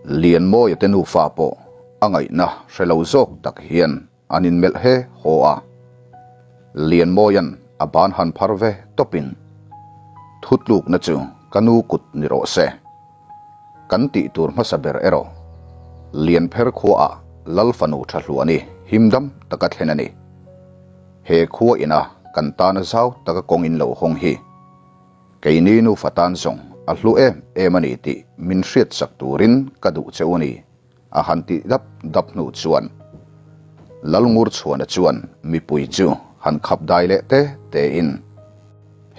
Lianmawia te nufa pawh a ngaihna hre lo zawk tak hian an inmelh he haw a. Lianmawia'n a ban han phar ve tawpin, Thutlukna chu ka nu kut ni rawh se. Kan tih tur hmasa ber erawh Lianpher khuaah Lal fanu tha hluani himdam taka thlen a ni. He khua ina kan tana zau taka kawng in lo hawng hi keini nufa tan zawng a hlu em em a ni tih min hriatsak turin ka duh che u ni a han tih dap dap hnu chuan Lalngurchhuana chuan mipui chu han khap dai leh te tein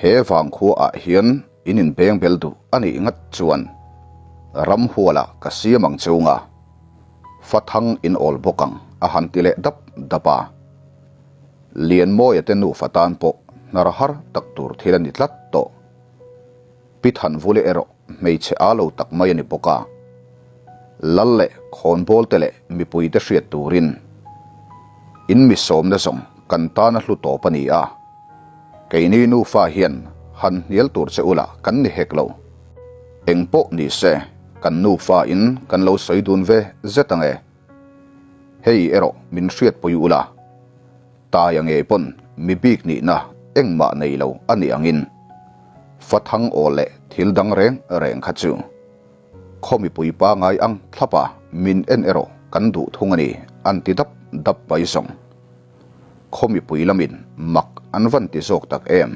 he vangkhua ah hian In inbeng bel duh a nih ngat chuan ramhualah ka siam ang chunga fathang in awl bawk ang a han ti leh dap dap a. Lianmawia te nufa tan pawh hnar har tak tur thil a ni tlat tawh. Pi Thanvule erawh hmeichhe aa lo tak mai a ni bawk a. Lal leh khawnbawl te leh mipui te hriat turin in mi sawmna zawng kan tan a hlu tawp a ni a. Keini nufa hian han hnial tur che ula kan ni hek lo. Eng pawh ni se, kan nufa in kan lo sawi dun ve zet ang e. Hei erawh min hriatpui ula, Taia ngei pawn mi bik nihna engmah nei lo a nih angin fathang aw leh thil dang reng reng kha chu khaw mipui pangai ang thlapa min en erawh kan duh thung a ni an ti dap dap mai zawng. Khaw mipui lamin mak an van ti zawk tak em?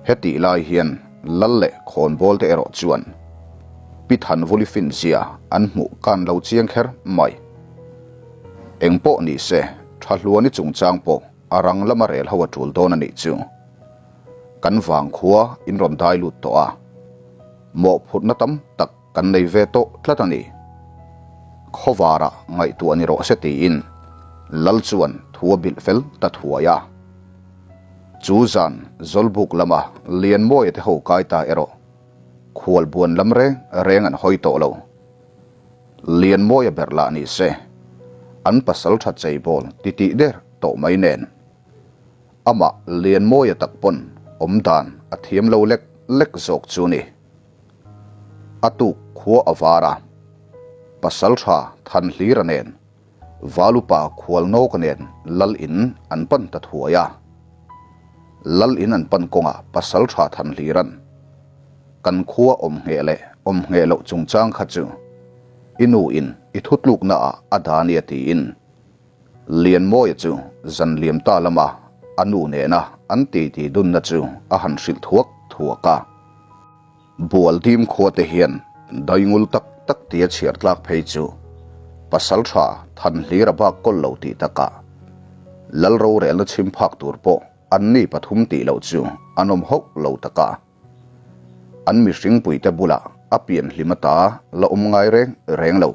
Hetih lai hian Lal leh Khawnbawl te erawh chuan Pi Thanvuli finzia an hmuh kan lo chiang kher mai. Eng pawh ni se, Thahluani chungchang pawh a rang lama rel ho a tul dawn a nih chu. Kan vangkhua in rawn dai lut tawh a, mawhphurhna tam tak Kan nei ve tawh tlat a ni. Khawvarah ngaihtuah ni rawh se tiin Lal chuan thu a bilh fel ta thuai a. Chu zan Zawlbuk lama Lianmawia te ho kai ta erawh khualbuan lam reng reng an hawi tawh lo. Lianmawia ber lah ni se an pasal tha cheibawl titih der tawh mai nen. Amah Lianmawia tak pawn awmdan a thiam lo lek lek zawk chu ni. A tuk khua a var a, Pasaltha Thanhlira nen Valupa Khualnawka nen Lal in an pan ta thuai a. Lal in an pan kawngah Pasaltha Thanhlira'n kan khua awm ngheh leh awm ngheh loh chungchang kha chu i nu in i thutlukna ah a dah ania tiin Lianmawia chu zan liam ta lama a nu nena an titi dunna chu a han hrilh thuak thuak a. Bualdim khua te hian daingul tak tak tia chhiar tlak phei chu pasal tha Thanhlira bak kawl lo tih takah Lal rorelna chhim phak tur pawh an ni pathum tih loh chu an awm hauh lo taka. An mihring puite bulah a pian hlim ata la awm ngai reng reng lo.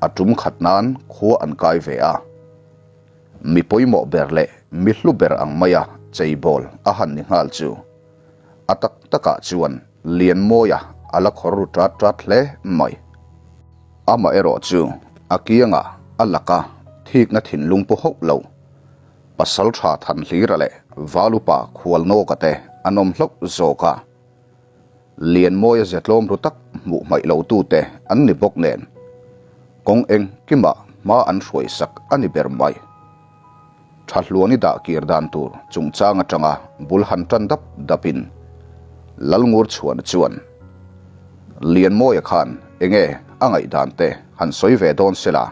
A tum khat nan khua an kai ve a. Mi pawimawh ber leh mi hlu ber ang maia cheibawl a han ni nghal chu a tak takah chuan Lianmawia a la khawr ru tat tat hle mai. Amaherawh chu a kiangah a laka thikna thinlung pu hauh lo. Pasalṭha Thanhlira leh Valupa Khualnawka te an awm hlauh zawk a, Lianmawia zetlawm ru tak hmuh hmaih lo tute an ni bawk nen, kawng eng kimah hma an hruaisak a ni ber mai. Thahluani dah kir dan tur chungchang atanga bul han tan dap dapin Lalngurchhuana chuan, Lianmawia khan enge a ngaihdan te han sawi ve dawn sela,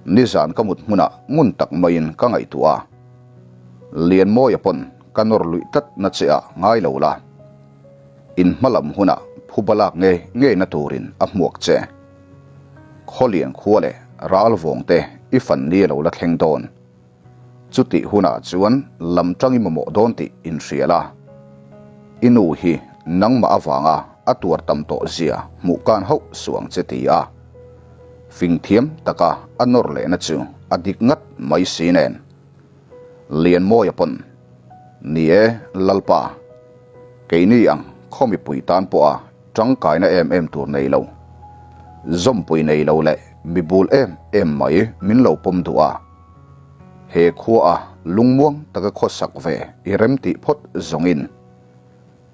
Nizan ka mut hmunah ngun tak maiin ka ngaihtuah a, Lianmawia pawn ka nawr luih tlat na che ah ngai lo la, in hma lam hunah phuba lak ngei ngei na turin a hmuak che. Khawlian khua leh ral vawng te i fan ni a lo la thleng dawn. Chutih hunah chuan lam tang i mamawh dawn tih inhria la. I nu hi nangmah avanga a tuar tam tawh zia hmuh kan hauh suh ang che ti a. Fing thiam taka a nawr lehna chu a dik ngat mai si nen. Lianmawia pawn, Ni e, Lalpa, keini ang khaw mipui tan pawha tangkaina em em tur nei lo, zawmpui nei lo leh mi bul em em mai min lo pawm duh a. He khua a lungmuang taka khawsak ve i rem tih phawt zawngin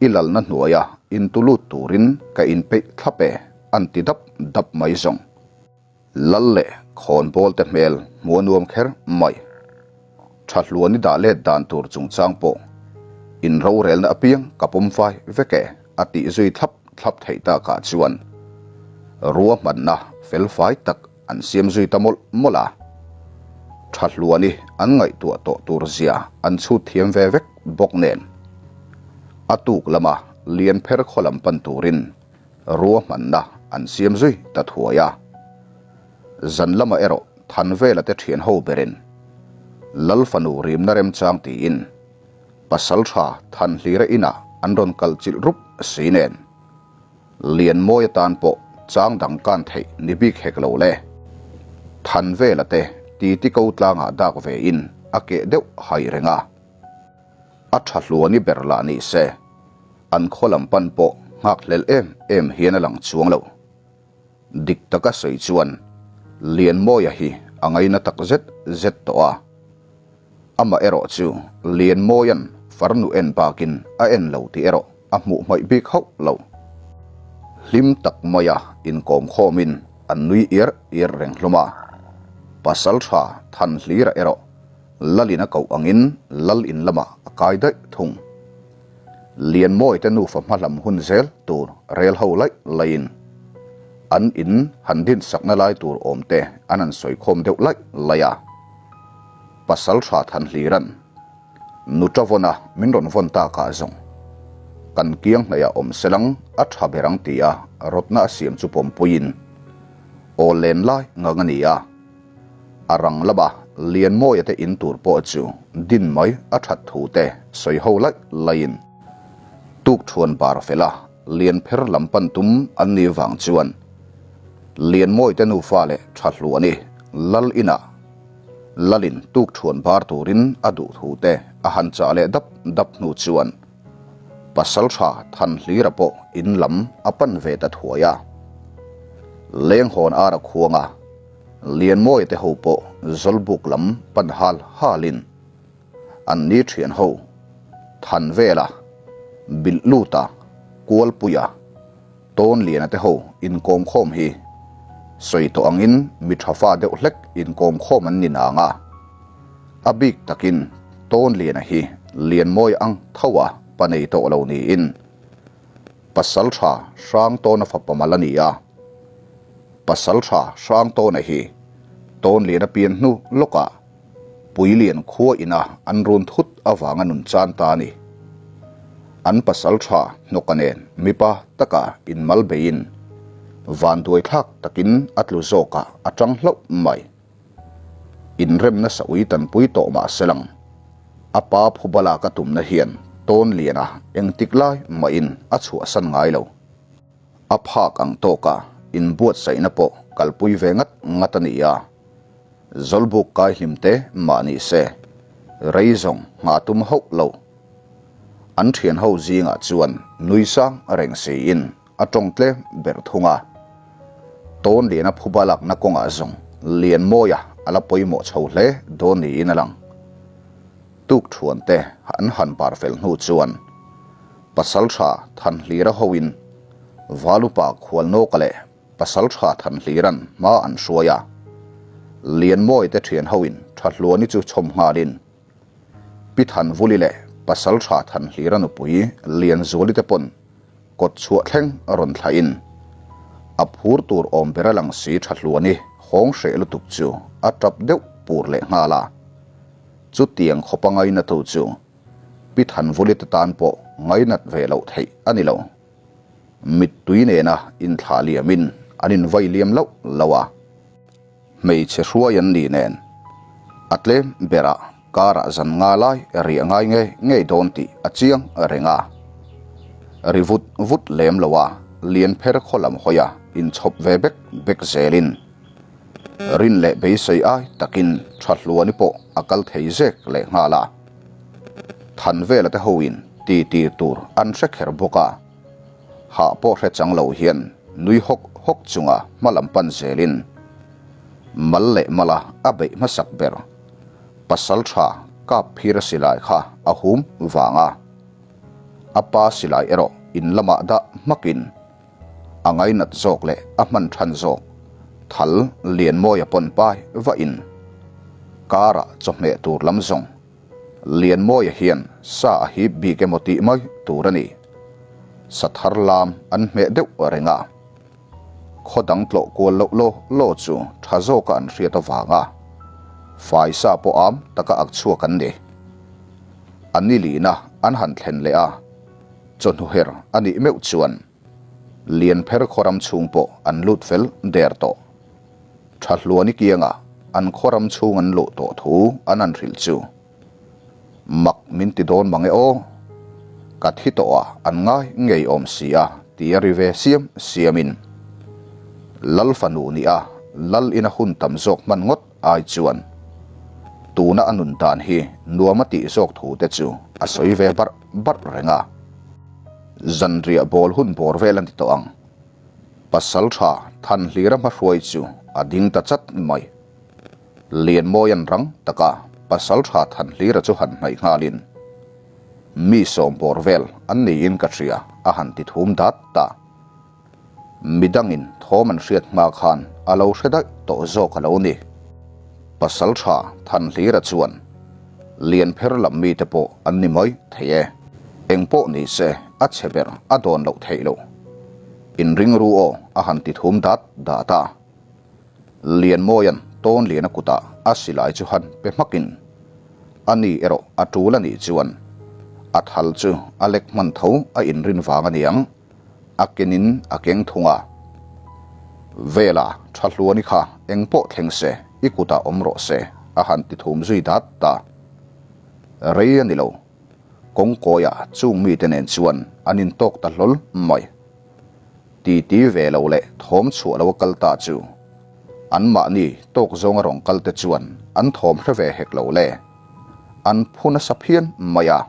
i lalna hnuaia intulut turin ka inpeih thlap e an ti dap dap mai zawng. Lal leh khawnbawl te hmel hmuh a nuam kher mai. Tha hluan i dah let dan tur chungchang pawh in rorelna apiang ka pawm fai vek e a tih zui thlap thlap theih takah chuan ruahmanna fel fai tak an siam zui ta mawlh mawlh a. Tha hluan i an ngaihtuah tawh tur zia an chhut thiam ve vek bawk nen a tuk lama lian pher khaw lam pan turin ruahmanna an siam zui ta thuai a. Zan lamah erawh Thanvela te thian ho berin Lal fanu rimna remchang tiin Pasaltha Thanhlira inah an rawn kal chilh rup si nen Lianmawi atan pawh chang dang kan theih ni bik hek lo le. Thanvela te titi ko tlangah dak ve in a keh deuh hai reng a. A tha hluani ber lah ni se, an khaw lam pan pawh nghak hlel em em hian a lang chuang lo. Dik taka sawi chuan Lianmawia hi a ngaina tak zet zet tawh a. Amah erawh chu Lianmawia'n farnu en bakin a en lo tih erawh a hmuh hmaih bik hauh lo. Hlim tak maia inkawm khawmin an nui iar iar reng hlawm a. Pasaltha Thanhlira erawh Lalin a koh angin Lal in lamah a kai daih thung. Lianmawi te nufa hma lam hun zel tur rel ho laih laihin an in han din sakna lai tur awm te an han sawi khawm deuh laih laih a. Pasal tha than hliran nuta vawna min rawn vawn takah zawng kan kiang hnaihah awm selang a tha ber ang tia rawtna a siam chu pawmpuiin aw len lai ngang a ni a. A rang lama Lianmawia te in tur pawh chu din mai a that thu te sawi ho laih laihin tukthuan bar fela Lianpher lam pan tum an nih vang chuan Lianmawia te nufa leh tha hluani lal inah lalin tukthuan bar turin a duh thu te a han chah leh dap dap hnu chuan Pasaltha Thanhlira pawh in lam a pan ve ta thuai a. Lenghawn ar a khuang a. Lianmawia te ho pawh Zawlbuk lam pan hal halin an ni thian ho Thanvela, Bilhluta, Kualpuia, Tawnliana te ho inkawm khawm hi sawi tawh angin mi tha fa deuh hlek inkawm khawm an ni nang a. A bik takin Tawnliana hi Lianmawia ang tho a pa nei tawh lo niin Pasaltha Hrangtawna fapa mal a ni a. Pasaltha Hrangtawna hi Tawnliana pian hnu lawkah Puilian khua ina an run thut avanga nun chan ta a ni. An pasaltha hnawka nen mipa taka inmal beiin vanduai thlak takin a tlu zawkah a tang hlauh mai. Inremna sa ui tanpui tawh mah se lang, a pa phubala ka tumna hian Tawnliana engtik lai mahin a chhuahsan ngai lo. A phak ang tawka inbuatsaihna pawh kalpui ve ngat ngat a ni a, Zawlbuk kai hlim te mah ni se, rei zawng nghah tum hauh lo. An thian ho zingah chuan nui sang reng siin a tawng tlem ber thung a. Tawnliana phuba lakna kawngah zawng Lianmawia a la pawimawh chho hle dawn niin a lang. Tukthuan te an han bar fel hnu chuan Pasaltha Thanhlira hoin Valupa Khualnawka leh Pasaltha Thanhliran hma an hruai a, Lianmawi te thian hoin Thahluani chu chhawm nghalin Pi Thanvuli leh Pasaltha Thanhlira nupui Lianzuali te pawn kawt chhuah thleng a rawn thlahin a phur tur awm ber a lang si Thahluani hawng hreh lutuk chu a tap deuh pur leh nghal a. Chutiang khawpa ngainatu chu Pi Thanvulite tan pawh ngainat ve loh theih a ni lo. Mittui nena inthlah liamin an invai liam loh loh a. Hmeichhe hruai an ni nen a tlem berah karah zan nga lai riah ngai ngei ngei dawn tih a chiang reng a. Ri vut vut lem lo a, Lianpher khaw lam hawi a inchhawp ve bek bek zelin Rin leh beisei ai takin tha hluani pawh a kal thei zek leh nghal a. Thanvela te hoin ti tir tur an hre kher bawk a, hah pawh hre chang lo hian nui hawk hawk chunga hma lam pan zelin mal leh mala a beih hmasak ber pasal tha kap phir a silai kha a hum vang a, a pa silai erawh in lamah dah hmakin. A ngainat zawk leh a hman than zawk thal Lianmawia pawn pai vah in karah chawhmeh tur lam zawng Lianmawia hian sa a hip bik emaw tih mai tur a ni. Sa thar lam an hmeh deuh reng a. Khaw dang tlawh kual loh law law chu tha zawka an hriat avanga faisa pawh am taka ak chhuak an ni. A ni lina an han thlen leh a, chawhnu her a nih meuh chuan Lianpher khawram chhung pawh an lut fel der tawh. Thahluani kiangah an khawram chhung an luh tawh thu an han hrilh chu mak min ti dawn mang e aw. Ka thi tawh a an ngai ngei awm si a ti a ri ve siam siamin Lal fanu nih a Lal ina hun tam zawk hman ngawt ai chuan tuna a nun dan hi nuam a tih zawk thu te chu a sawi ve barh barh reng a. Zanriah bawl hun bawr vel a ni tawh ang. Pasal tha Thanhlira hmahruai chu a ding ta chat mai. Lianmawian rang taka Pasal tha Thanhlira chu han hnaih nghalin, Mi sawmbawr vel an niin ka hria a han ti thum dat ta. Midangin thawm an hriat hma khan a lo hre daih tawh zawk a lo ni. Pasal tha Thanhlira chuan Lianpher lam mite pawh an ni mai thei e. Eng pawh ni se a chhe ber a dawn loh theih loh. Inring ru aw a han ti thum dat dat a. Lianmawia'n Tawnliana kutah a silai chu han pe hmakin a ni erawh a tul a nih chuan a thal chu a lek hman tho a inrin vang a niang. A kenin a keng thung a. Vela, tha hluani kha eng pawh thleng se, i kutah awm rawh se, a han ti thum zui dat ta. Rei a ni lo. Kawngkawiah chung mite nen chuan an intawk ta hlawl mai. Titi ve lo leh thawm chhuah lo a kal ta chu anmahni tawk zawnga rawn kal te chuan an thawm hre ve hek lo le. An phu nasa phian mai a.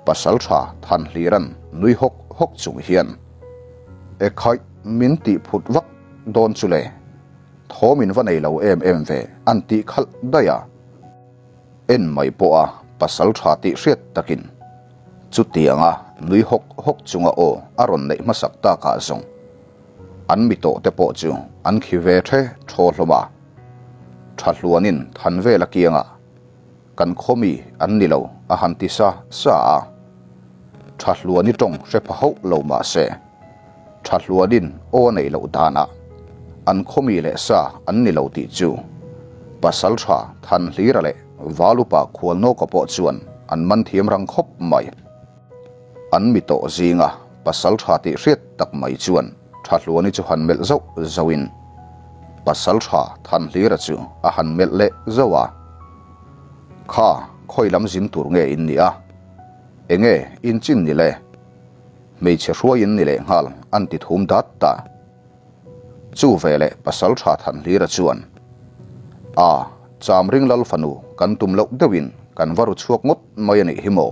Pasaltha Thanhliran nui hawk hawk chung hian, E khaih, min tih phut vak dawn chu le, thawm in va nei lo em em ve an tih khalh daih a. En mai pawh a pasaltha tih hriat takin chutianga nui hawk hawk chunga aw a rawn neih hmasak takah zawng an mi tawh te pawh chu an khi ve the thaw hlawm a. Thahluanin Thanvela kiangah kan khawmi an ni lo a han ti sa sa a. Thahluani tawng hre pha hauh lo mah se Thahluanin aw a neih loh danah an khawmi leh sa an ni lo tih chu Pasaltha Thanhlira leh Valupa Khualnawka pawh chuan an man thiam rang khawp mai. An mi tawh zinga Pasaltha tih hriat tak mai chuan Thahluani chu han melh zauh zauhin Pasaltha Thanhlira chu a han melh leh zauh a. Kha, khawi lam zin tur nge in nih a? Enge in chin ni le? Hmeichhe hruai in ni leh nghal an ti thum dat ta. Chu ve leh Pasaltha Thanhlira chuan, A, Chamring Lal fanu kan tum loh deuhin kan va ru chhuak ngawt mai a nih hi maw?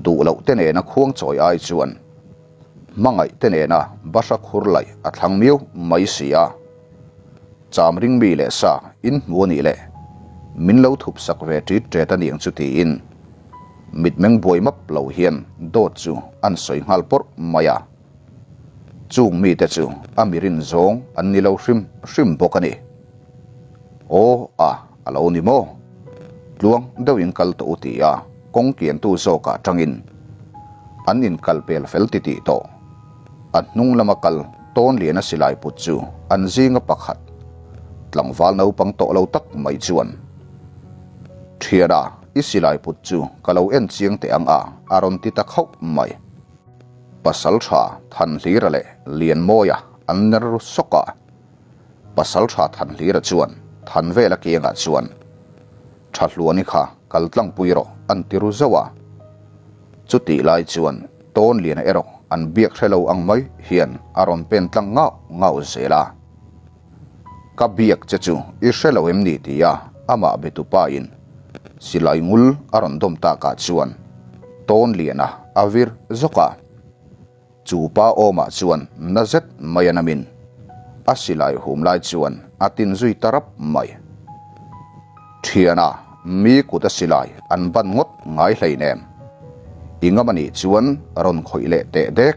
Duh loh te nena khuang chawi ai chuan hmangaih te nena bahra khur laih a thlang miau mai si a. Chamring mi leh sa in hmu a nih leh min lo thup sak ve ṭit ṭet a niang chu tiin mitmeng buai map lo hian dawt chu an sawi nghal pawrh mai a. Chung mite chu a mirin zawng an ni lo hrim hrim bawk a ni. Aw a, a lo ni maw? Tluang deuhin kal tawh u ti a kawng kiantu zawkah tangin an inkal pel fel titih tawh. A hnung lama kal tawn liana silai put chu an zinga pakhat, tlangval naupang tawh lo tak mai chuan, Thiana, i silai put chu ka lo en chiang teh ang a, a rawn ti ta khauh mai. Pasaltha Thanhlira leh Lianmawia an ner ru sawk a. Pasaltha Thanhlira chuan Thanvela kiangah chuan, Thahluani kha kal tlangpui rawh an ti ru zauh a. Chutih lai chuan Tawnliana erawh an biak hre lo ang mai hian a rawn pen tlang ngauh ngauh zel a. Ka biak che chu i hre lo em ni tia amah betupa in silai ngul a rawn dawm takah chuan Tawnliana a vir zawk a. Chu pa awmah chuan na zet mai a namin a silai hum lai chuan a tin zui ta rap mai. Thiana mi kut a silai an ban ngawt ngai hleinem. I ngam anih chuan rawn khawih leh teh dek.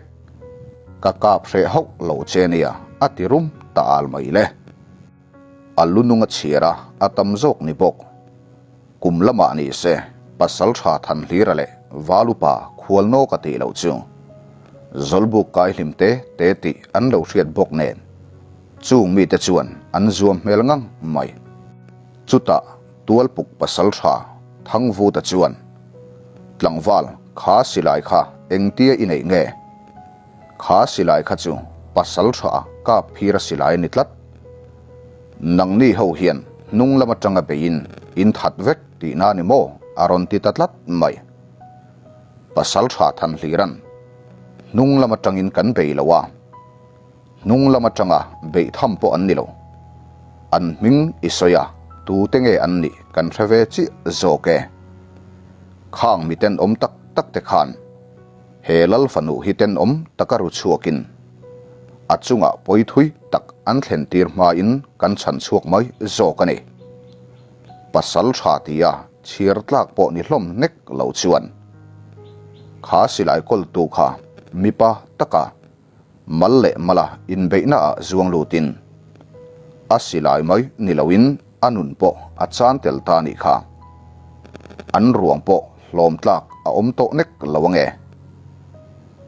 Ka kap hreh hauh lo che nia, a ti rum ta al mai le. A lu nung a chhiar a, a tam zawk ni bawk. Kum lamah ni se, pasal tha Thanhlira leh Valupa khualnaw ka tih loh chu Zawlbuk kai hlim te te tih an lo hriat bawk nen, chung mite chuan an zuam hmel ngang mai. Chutah Tualpuk pasal tha Thangvuta chuan, Tlangval, kha silai kha engtia i neih nge? Kha silai kha chu pasal tha kap phir a silai a ni tlat. Nangni ho hian hnung lam atanga beiin in that vek tihna a ni maw? a rawn ti ta tlat mai. Pasal tha Thanhliran hnung lam atangin kan bei lo a, hnung lam atanga beih tham pawh an ni lo. An hming i sawi a, tute nge an nih kan hre ve chiah zawk e. Khang miten awm tak tak te khan He lal fanu hi tenawm taka ru chhuakin a chungah pawi thui tak an thlen tir hmain kan chhan chhuak mai zawk a ni. Pasal tha tia chhiar tlak pawh ni hlawm nek lo chuan kha silai kawltu kha mipa taka mal leh mala inbeihna ah zuang lutin a silai mai ni loin a nun pawh a chan tel ta nih kha. An ruang pawh hlawm tlak a awm tawh nek lo ange.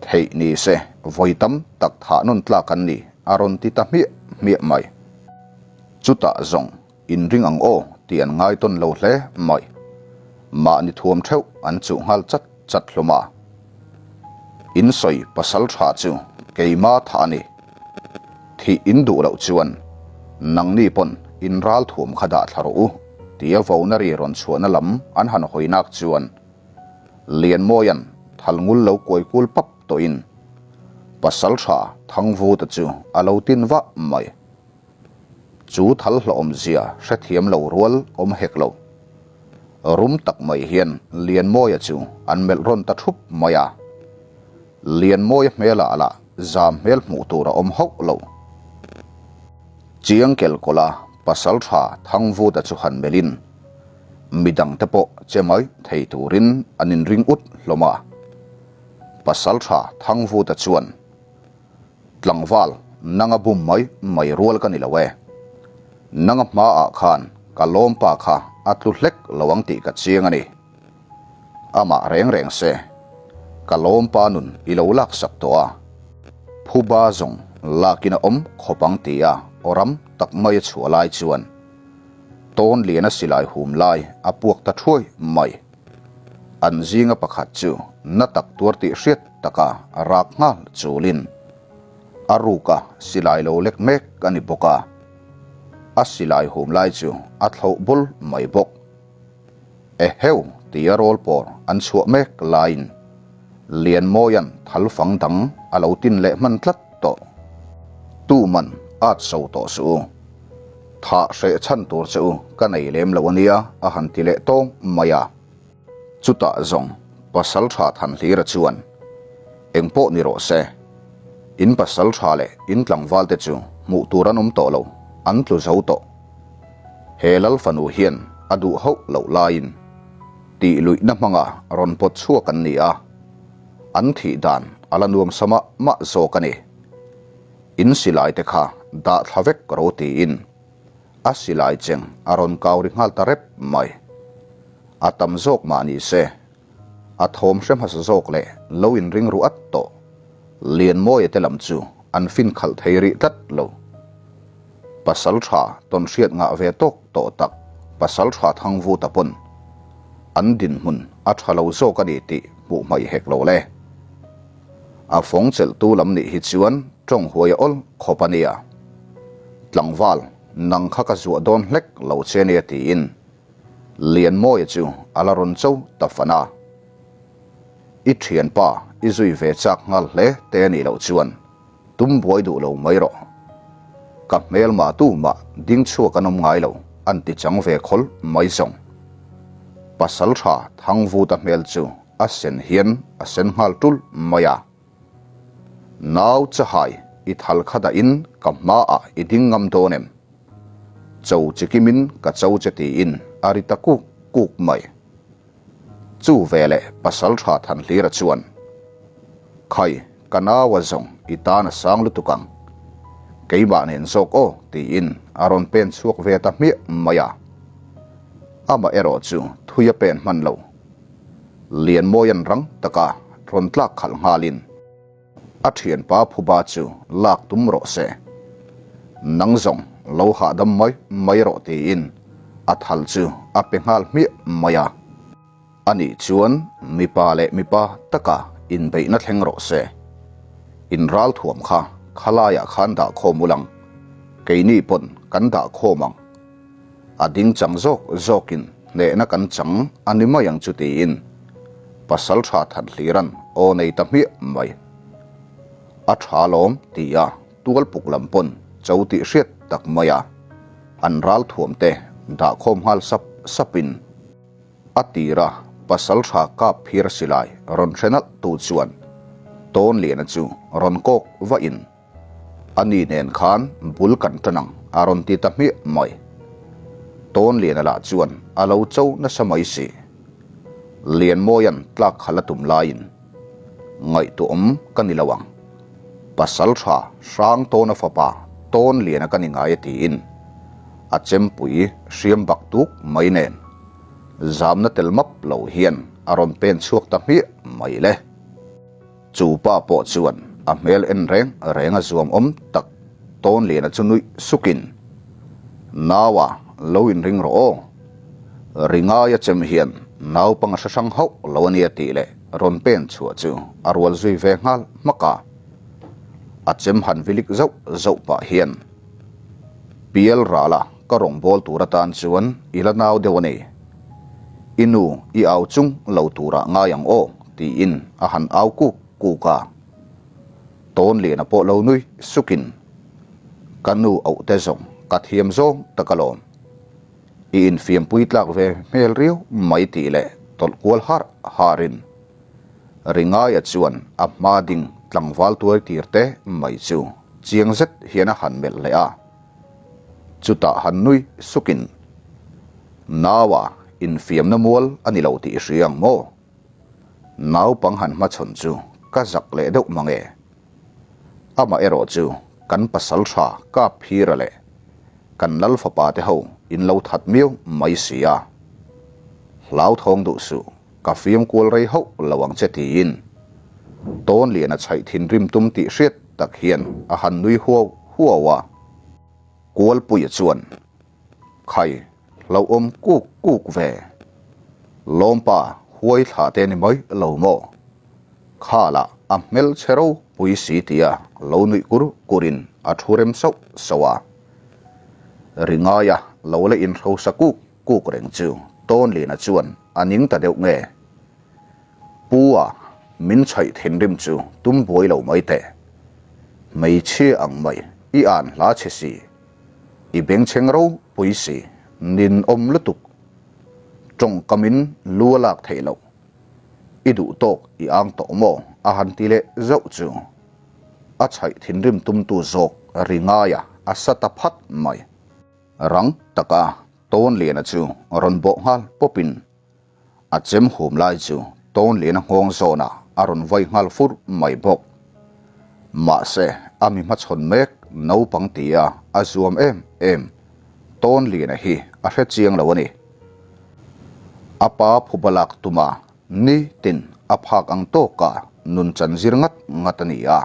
Theih ni se vawi tam tak thah nawn tlak an ni a rawn ti ta hmiah hmiah mai. Chutah zawng inring ang aw tih an ngai tawn lo hle mai. Mahni thuam theuh an chuh nghal chat chat hlawm a. In sawi pasal tha chu keima tha a ni. Thih in duh loh chuan nangni pawn in ral thuam kha dah thla rawh u tia vona ri rawn chhuahna lam an han hawi nak chuan Lianmawia'n thal ngul lo kuai kul pap tawhin pasal tha Thangvuta chu a lo tin vah mai. Chu thal hlawhawmzia hrethiam lo rual awm hek lo. Rum tak mai hian Lianmawia chu an melh rawn ta thup mai a. Lianmawia hmelah lah zam hmel hmuh tur a awm hauh lo. Chiang kelkawla pasal tha Thangvuta chu han melhin midangte pawh che mai thei turin an inring ut hlawm a. Pasal tha Thangvuta chuan. Tlangval, nanga bum mai mai rual ka ni lo e. Nanga hmaah khan ka lawmpa kha a tlu hlek lo ang tih ka chiang a ni. Amah reng reng se, ka lawmpa nun i lo laksak tawh a, phuba zawng lakin a awm khawp ang tia awram tak mai a chhuah lai chuan tawn liana silai hum lai a puak ta thuai mai. An zinga pakhat chu na tak tuar tih hriat taka rak nghal chulin a ruka silai lo lek mek a ni bawk a, a silai hum lai chu a thloh bul mai bawk. Eheu tia rawl pawr an chhuah mek laiin Lianmawia'n thal fang dang a lo tin leh hman tlat tawh. Tuman at so tawh suh u. Thah hreh chhan tur che u ka nei lem lo ania a han ti leh tawng mai a. Chutah zawng pasal tha Thanhlira chuan, Eng pawh ni rawh se, in pasal tha leh in tlangval te chu hmuh tur an awm tawh lo, an tlu zo tawh. He lal fanu hian a duh hauh loh laiin tih luihna hmanga rawn pawt chhuak an ni a, an thih dan a la nuam sa mah mah zawk a ni. In silai te kha dah thla vek ro tiin a silai cheng a rawn kau ri nghal ta rep mai. A tam zawk mah ni se, a thawm hre hmasa zawk leh lo inring ru at tawh Lianmawia te lam chu an fin khalh thei rih tlat lo. Pasal tha tawn hriat ngah ve tawk tawh tak Pasal tha Thangvuta pawn an dinhmun a tha lo zawk a ni tih hmuh hmaih hek lo le. A fawng chelhtu lam nih hi chuan tawng huai a awl khawp a nia. Tlangval, nang kha ka zuah dawn hlek lo che nia tiin Lianmawia chu a la rawn cho ta fan a. I thianpa i zui ve chak nghal hle te a nih loh chuan tum buai duh lo mai rawh. Ka hmelmah tu mah ding chhuak an awm ngai lo an ti chang ve khawl mai zawng. Pasal tha Thangvuta hmel chu A sen hian a sen nghal tul mai a. Nau chahai i thal kha dahin ka hmaah i ding ngam dawn em? Cho chikimin ka cho che tiin a ri ta kuk kuk mai. Chu veleh Pasaltha Thanhlira chuan, Khai! ka naua zawng i tan a sang lutuk ang. Keimah nen zawk aw tiin a rawn pen chhuak ve ta hmiah mai a. Amah erawh chu thui a pen hman lo. Lianmawia'n rang taka rawn tlak khalh nghalin a thianpa phuba chu lak tum rawh se. Nang zawng lo hahdam mai mai rawh tiin a thal chu a pe nghal hmiah mai a. Anih chuan mipa leh mipa taka inbeihna thleng rawh se. In ralthuam kha khalaiah khan dah khawm ulang, keini pawn kan dah khawm ang. A ding chang zawk zawkin hnehna kan chang a ni mai ang chu tiin Pasaltha Thanhliran aw nei ta hmiah mai. A tha lawm tia tualpuk lam pawn cho tih hriat tak mai a, an ralthuam te dah khawm nghal sap sapin, A tira pasaltha kap phir silai rawn hre nalh tu chuan Tawnliana chu rawn kawk vahin a ni nen khan bul kan tan ang a rawn ti ta hmiah mai. Tawnliana lah chuan a lo cho nasa mai si. Lianmawia'n tlak khalh a tum laiin ngaihtuahawm ka ni lo ang. Pasaltha Hrangtawna fapa Tawnliana ka ni ngai a tiin a chempui hriam bak tuk mai nen zamna tel map lo hian a rawn pen chhuak ta hmiah mai le. Chu pa pawh chuan a hmel en reng reng a zuam awm tak Tawnliana chu nuih sukin, Naua lo inring rawh aw. Ringaia chem hian naupang a hre hrang hauh lo a nia tih leh rawn pen chhuah chu a rual zui ve nghal hmak a. A chem han vilik zauh zauh pah hian Pial rala ka rawngbâwl tur atan chuan i la nau deuh a ni. I nu i au chung lo turah ngai ang aw tiin a han au kuk kuk a. Tawnliana pawh lo nui sukin Ka nu auh te zawng ka thiam zawng tak alawm. I infiampui tlak ve hmel riau mai tih leh tawlh kual harh harin Ringaia chuan a hma ding tlangval tuai tir te mai chu chiang zet hian a han melh leh a. Chutah han nui sukin, Naua infiamna mual a ni lo tih i hria ang maw? Naupang han hmachhawn chu ka zak leh deuh mang e. Amah erawh chu kan pasal tha kap phira leh kan lal fapa te ho in lo that miau mai si a. Hlauthawng duh suh, ka fiam kual rei hauh lo ang che tiin Tawnliana chhaih thinrim tum tih hriat tak hian a han nui huau huau a. Kualpuia chuan Khai, hlauhawm kuk kuk ve. Lawmpa huai thla te ni mai lo maw? Kha lah a hmel chhe ropui si tia lo nuih kur kurin a thu rem sauh sauh a. Ringaia lo la inhrosa kuk kuk reng chu Tawnlina chuan a ning ta deuh nge? Pu a, min chhaih thinrim chu tum buai lo mai teh. Hmeichhia ang mai i an hla chhe si. I bengchheng ropui si, ninawm lutuk. Tawngkamin lu a lak theih loh. I duh tawk i ang tawh maw? a han ti leh zauh chu. A chhaih thinrim tumtu zawk ri ngaia a sa ta phat mai. Rang taka Tawnliana chu rawn bawh nghal pawpin A chem hum lai chu Tawnliana nghawng zawnah a rawn vai nghal fur mai bawk. Mahse, a mi hmachhawn mek naupang tia a zuam em em Tawnliana hi a hre chiang lo a ni. A pa phuba lak tuma nitin a phak ang tawka nun chan zir ngat ngat a ni a.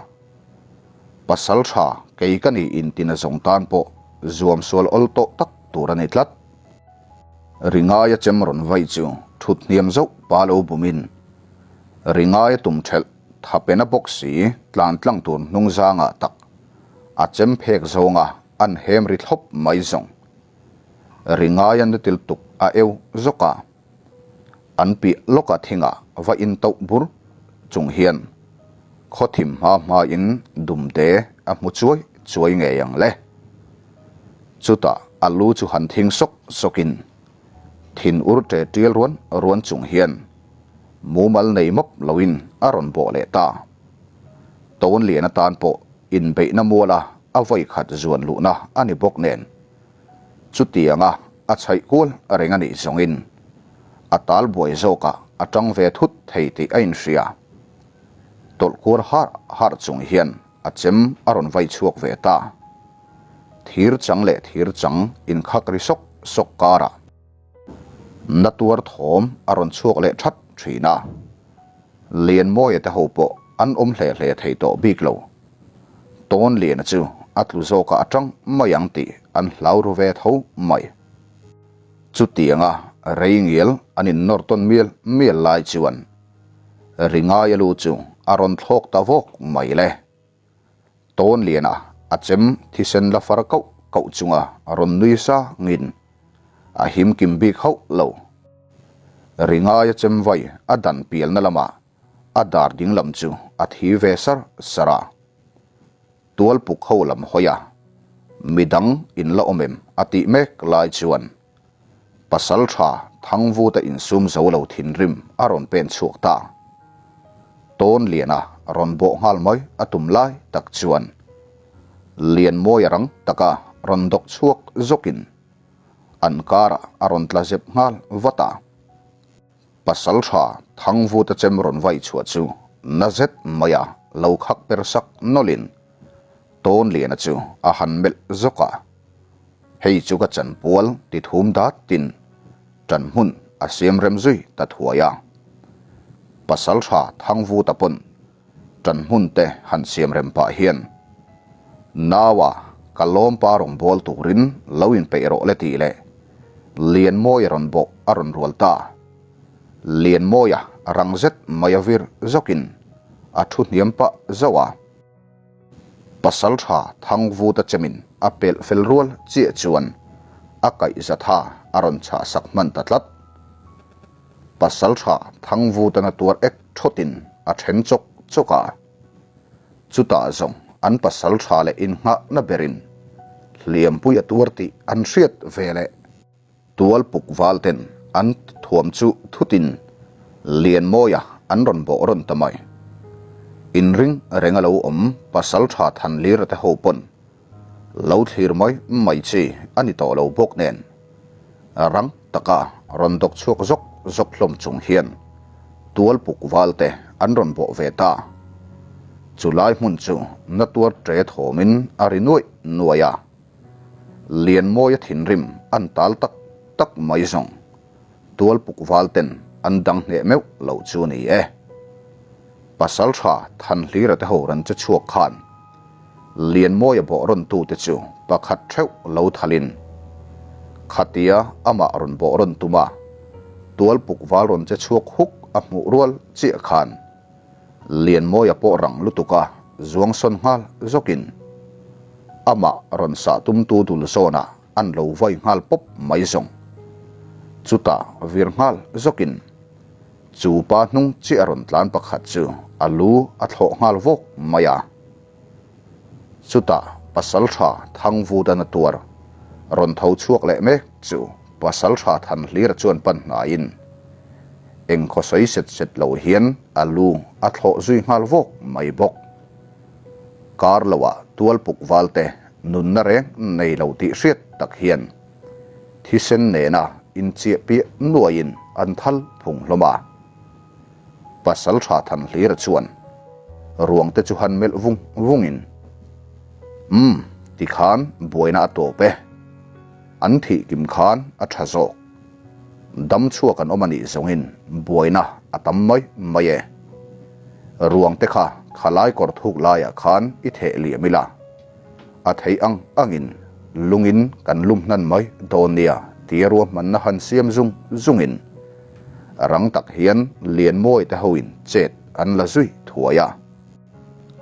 Pasal tha kei ka nih intina zawng tan pawh zuam sual awl tawh tak tur a ni tlat. Ringaia chem rawn vai chu thut hniam zauh pa lo bumin Ringaia tum thelh tha pena bawk si tlan tlang tur hnung zangah tak a chem phek zawnga an hem ri thlawp mai zawng. Ringaia nutil tuk a eu zawk a, an piah lawka thingah va in toh bur chung hian khawthim hma hmain dumte a hmu chuai chuai ngei ang le. Chutah a lu chu han thing sawk sawkin thin ur ṭe ṭial ruan ruan chung hian mumal nei mawp loin a rawn bawh leh ta. Tawnlian atan pawh inbeihna muala a vawi khat zuan luhna a ni bawk nen chutianga a chhaih kual reng a nih zawngin a tal buai zawkah a ṭang ve thut thei tih a inhria. Tawlh kuar harh harh chung hian a chem a rawn vai chhuak ve ta. Thir chang leh thir chang inkhak ri sawk sawk karah na tuar thawm a rawn chhuak leh that thin a. Lianmawia te ho pawh an awm hle hle thei tawh bik lo. Tawnliana chu a tlu zawkah a tang mai ang tih an hlau ru ve tho mai. Chutianga rei ngial an innawr tawn mial mial lai chuan Ringaia lu chu a rawn thlawk ta vawk mai le. Tawnliana a chem thisen la far kauh kauh chunga rawn nui sangin a him kim bik hauh lo. Ringaia chem vai a dan pialna lamah a dar dinglam chu a thi ve sar sar a. Tualpuk ho lam hawi a, midang in la awm em a tih mek lai chuan pasal tha Thangvuta insum zo lo thinrim a rawn pen chhuak ta. Tawnliana rawn bawh nghal mai a tum lai tak chuan Lianmawia rang taka rawn dawk chhuak zawkin an karah a rawn tla zep nghal vat a. Pasal tha Thangvuta chem rawn vai chhuah chu na zet maia lo khak per sak nawlhin Tawnliana chu a han melh zawk a. Hei chu ka chanpual ti thum dat tin tan hmun a siam rem zui ta thuai a. Pasal tha Thangvuta pawn tan hmun te han siam rem pah hian Naua ka lawmpa rawngbâwl turin lo inpeih rawh le tih leh Lianmawia rawn bawh a rawn rual ta. Lianmawia rang zet mai a vir zawkin a thu hniam pah zauh a. Pasal tha Thangvuta chemin a pelh fel rual chiah chuan a kaihza tha a rawn chhah sak hman ta tlat. Pasal tha Thangvuta na tuar ek thawtin a then chawk chawk a. Chutah zawng an pasal tha leh innghahna berin hliampui a tuar tih an hriat ve leh. Tual puk val ten an thuam chu thutin Lianmawia an rawn bawh rawn ta mai. Inring reng a lo awm pasal tha Thanlira te ho pawn lo thlir mai mai chi a ni tawh lo bawk nen rang taka rawn dawk chhuak zawk zawk hlawm chung hian tual puk val te an rawn bawh ve ta. Chulai hmun chu na tuar ṭe thawmin a ri nuaih nuaih a. Lianmawia thinrim an tal tak tak mai zawng tual puk val ten an dang hneh meuh loh chu a ni e. Pasal tha Thanhlira te ho rawn che chhuak khan Lianmawia bawh rawn tu te chu pakhat theuh lo thalin khatia amah rawn bawh rawn tum a, tual puk val rawn che chhuak huk a hmuh rual chiah khan Lianmawia pawh rang lutuk a zuang sawn nghal zawkin amah rawn sah tumtu dul zawnah an lo vai nghal pawp mai zawng. Chutah vir nghal zawkin chu pa hnung chiah rawn tlan pakhat chu a lu a thlawh nghal vawk mai a. Chutah Pasaltha Thangvudan a tuar rawn tho chhuak leh mek chu Pasaltha Thanhlira chuan pan hnaiin eng khaw sawi set set lo hian a lu a thlawh zui nghal vawk mai bawk. Kar loah tual puk valte nunna reng nei lo tih hriat tak hian thisen nena inchiah piah nuaiin an thal phung hlawm a. Pasaltha Thanhlira chuan ruang te chu han melh vung vungin, Umm, tikhan buaina a tawp e. An thih kim khan a tha zawk. Dam chhuak an awm a nih zawngin buaina a tam mai mai e. Ruang te kha khalai kawr thuk laiah khan i theh liam ila, a theih ang angin lungin kan lum hnan mai dawn nia tia ruahmanna han siam zung zungin rang tak hian Lianmawi te hoin chet an la zui thuai a.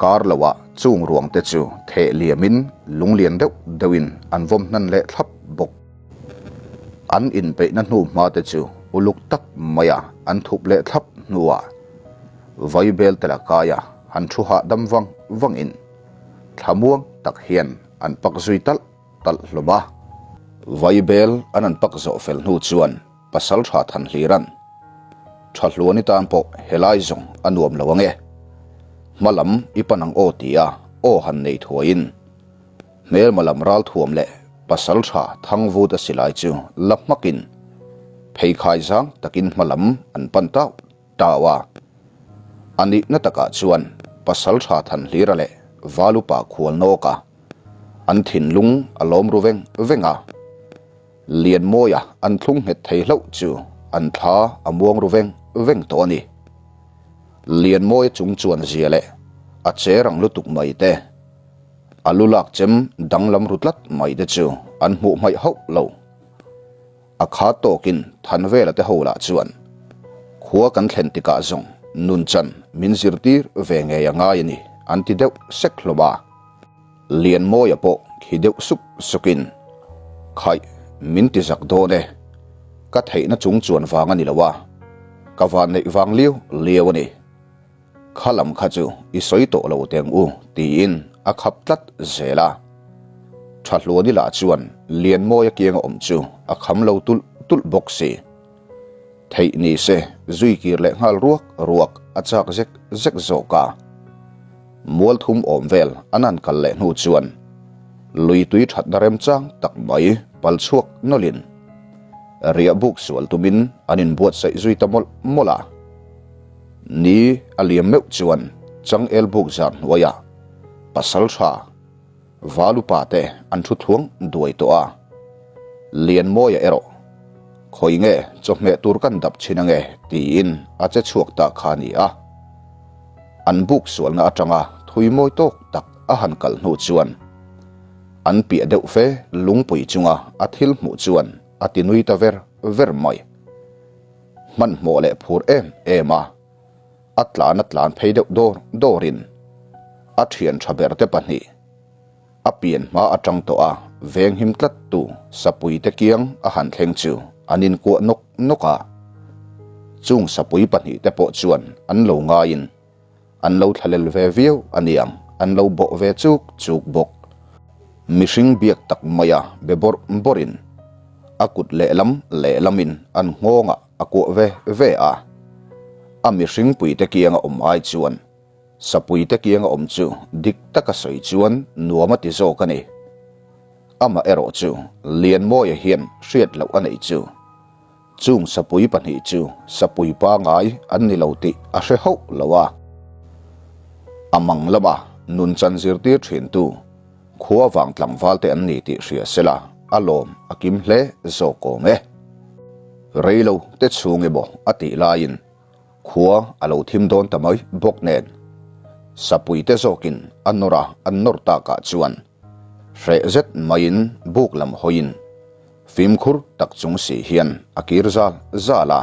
Kar loah chung ruang te chu theh liamin lunglian deuh deuhin an vawm hnan leh thlap bawk. An inpeihna hnu hma te chu uluk tak maia an thup leh thlap hnuah Vaibel te la kaia han thu hahdam vang vangin thlamuang tak hian an pak zui talh talh hlawm a. Vaibel an an pak zawh fel hnu chuan Pasaltha Thanhliran, Thahluani tan pawh helai zawng a nuam lo ange. Hma lam i pan ang aw tia aw han nei thuaiin hmelma lam ral thuam leh Pasaltha Thangvuta silai chu la hmakin pheikhai zang takin hma lam an pan tau tau a. A nihna takah chuan. Pasalṭha Thanhlira leh Valupa Khualnawka an thinlung a lawm ru veng veng a. Lianmawia an thlung nghet thei hlauh chu an thla a muang ru veng veng tawh a ni. Lianmawia chung chuan zia leh a che rang lutuk mai te, a lu lak chem danglam ru tlat mai te chu an hmuh hmaih hauh lo. A kha tawkin Thanvela te ho lah chuan khua kan thlen tikah zawng nunchan min zirtir ve ngei a ngai a ni an ti deuh sek hlawm a. Lianmawia pawh khi deuh suk sukin, Khaih, min ti zak dawn e. Ka theihna chung chuan vang a ni lo a, ka van neih vang liau liau a ni. Kha lam kha chu i sawi tawh lo teng u, tiin a khap tlat zel a. Thahluani lah chuan Lianmawia kianga awm chu a kham lo tulh tulh bawk si. Theih ni se zui kir leh nghal ruak ruak a chak zek zek zawk a. Mual thum awm vel an han kal leh hnu chuan lui tui thatna remchang tak mai pal chhuak nawlhin riah buk sual tumin an inbuatsaih zui ta mawlh mawlh a. Ni a liam meuh chuan changel buk zar hnuaiah pasal tha Valupa te an thu thluang duai tawh a. Lianmawia erawh, Khawi nge chawhmeh tur kan dap chhin ange tiin a che chhuak ta kha a ni a. An buk sualna atanga thui mawi tawk tak a han kal hnu chuan an piah deuh fe lungpui chunga a thil hmuh chuan a ti nui ta ver ver mai. Hmanhmawh leh phur em em a. A tlan a tlan phei deuh dawr dawrin a thian tha ber te pahnih a pian hma atang tawh a venghim tlat tu sapui te kiang a han thleng chu an inkuah nawk nawk a. Chung sapui pahnih te pawh chuan an lo ngaiin an lo thlalel ve viau a niang an lo bawh ve chuk chuk bawk. Mihring biak tak maia be bawrh bawrhin a kut lehlam lehlamin an nghawngah a kuah ve ve a, a mihring puite kianga awm ai chuan sapuite kianga awm chu dik taka sawi chuan nuam a ti zawk a ni. Amah erawh chu Lianmawia hian hriat loh a neih chu chung sapui pahnih chu sapui pangai an ni lo tih a hre hauh lo a. A mang lama nun chan zirtir thintu Khua vang tlangval te an ni tih hria sela a lawm a kim hle zawk awm e. Reilo te chhung emaw a tih laiin khua a lo thim dawn ta mai bawk nen sapui te zawkin a nawr a an nawr takah chuan hreh zet maiin buk lam hawiin fimkhur tak chung si hian a kir zal zal a,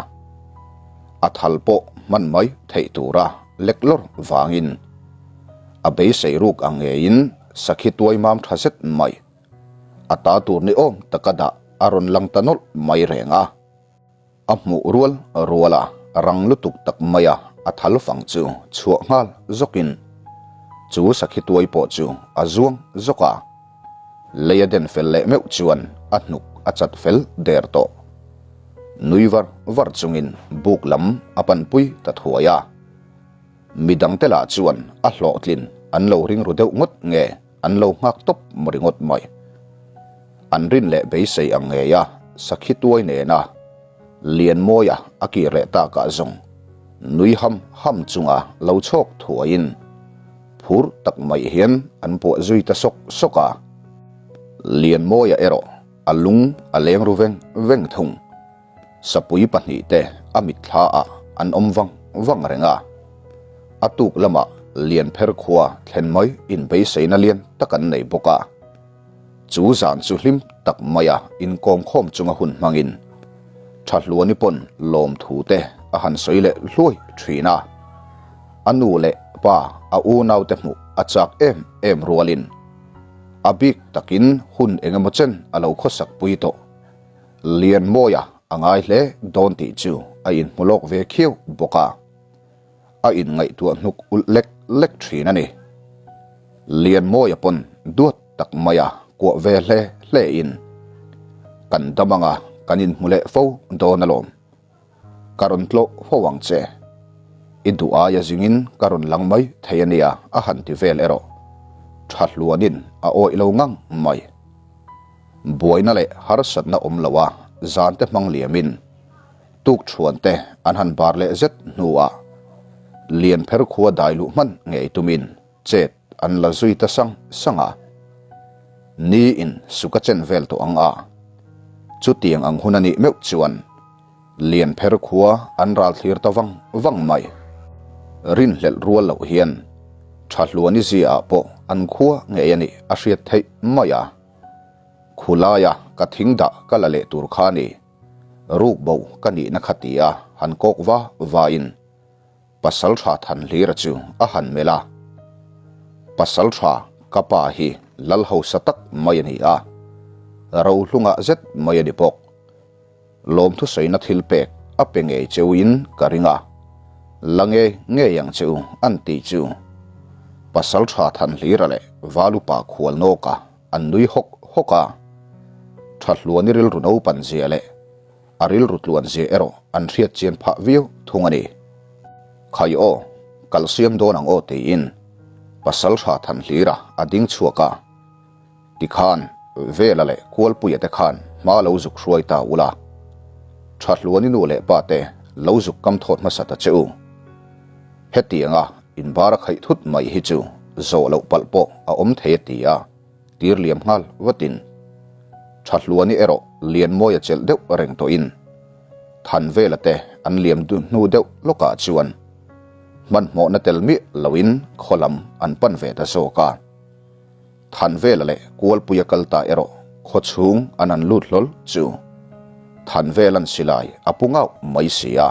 a thal pawh hman mai theih tura lek lawr vangin a beisei ruk ang ngeiin sakhi tuai mam tha zet mai a ta tur ni awm taka dah a rawn lang ta nawlh mai reng a. A hmuh rual rual a rang lutuk tak mai a, a thal fang chu chhuah nghal zawkin chu sakhi tuai pawh chu a zuang zawk a, lei a den fel leh meuh chuan a hnuk a chat fel der tawh. Nui var var chungin buk lam a panpui ta thuai a, midangte lah chuan a hlawhtlin an lo ring ru deuh ngawt nge An lo nghak tawp ringawt mai. An rin leh beisei ang ngei a, sakhi tuai nena Lianmawia a kir leh takah zawng nui ham ham chunga lo chhawk thuaiin phur tak mai hian an puah zui ta sawk sawk a. Lianmawia erawh a lung a leng ru veng veng thung. Sapui pahnihte a mitthla ah an awm vang vang reng a, a tuk lamah Lianpher khua thlen mai inbeiseina lian tak an nei bawk a. Chu zan chu hlim tak maia inkawm khawm chunga hun hmangin Thahluani pawn lawmthu te a han sawi leh hluai thin a, a nu leh pa a unaute hmuh a chak em em rualin a bik takin hun engemaw chen a lo khawsak pui tawh. Lianmawia a ngai hle dawn tih chu a inhmu lawk ve khiau bawk a, a inngaihtuah hnuk ulh lek lek thin a ni. Lianmawia pawn duat tak maia kuah ve hle hle in, Kan dam anga kan inhmu leh fo dawn alawm. Ka rawn tlawh fo ang che. I duh aia zingin ka rawn lang mai thei a nia a han ti vel erawh. Tha hluanin a awih lo ngang mai. Buaina leh harsatna awm lo a zante hmang liamin tuk thuante an han bar leh zet hnuah Lianpher khua dai luh hman ngei tumin chet an la zui ta sang sang a. Ni in suk a chen vel tawh ang a. Chutiang ang hun a nih meuh chuan Lianpher khua an ral thlir ta vang vang mai. Rinhlelh rual loh hian Thahluani zia ah pawh an khua ngei a nih a hriat theih mai a. Khulaia ka thing dah ka la leh tur kha ni. Ruk bo ka nihna kha ti a han kawk va va in Pasaltha Thanhlira chu a han melh a. Pasaltha ka pa hi lal hausa tak mai a ni a, rohlungah zet mai a ni bawk. Lawmthusaina thil pek a pe ngei cheu in ka ring a, la ngei ngei ang che u an tih chu Pasaltha Thanhlira leh Valupa Khualnawka an nui hawk hawk a. Thahluani rilru naupan zia leh a rilru tluan zia erawh an hriat chian phah viau thung a ni. Khai aw, kal siam dawn ang aw tiin Pasaltha Thanhlira a ding chhuak a. Tikhan Vela leh Kualpuia te khan hma lo zuk hruai ta ula. Thahluani nu leh pa te lo zuk kam thawt hmasa ta che u. Hetianga inbar a khaih thut mai hi chu zawh loh palh pawh a awm thei a ti a, tir liam nghal vatin. Thahluani erawh Lianmawia chelh deuh reng tawhin Thanvela te an liam hnu deuh lawkah chuan hmanhmawhna tel miah loin khaw lam an pan ve ta zawk a. Thanvela leh Kualpuia kal ta erawh khaw chhung an an lut hlawl chu Thanvelan silai a pu ngauh mai si a.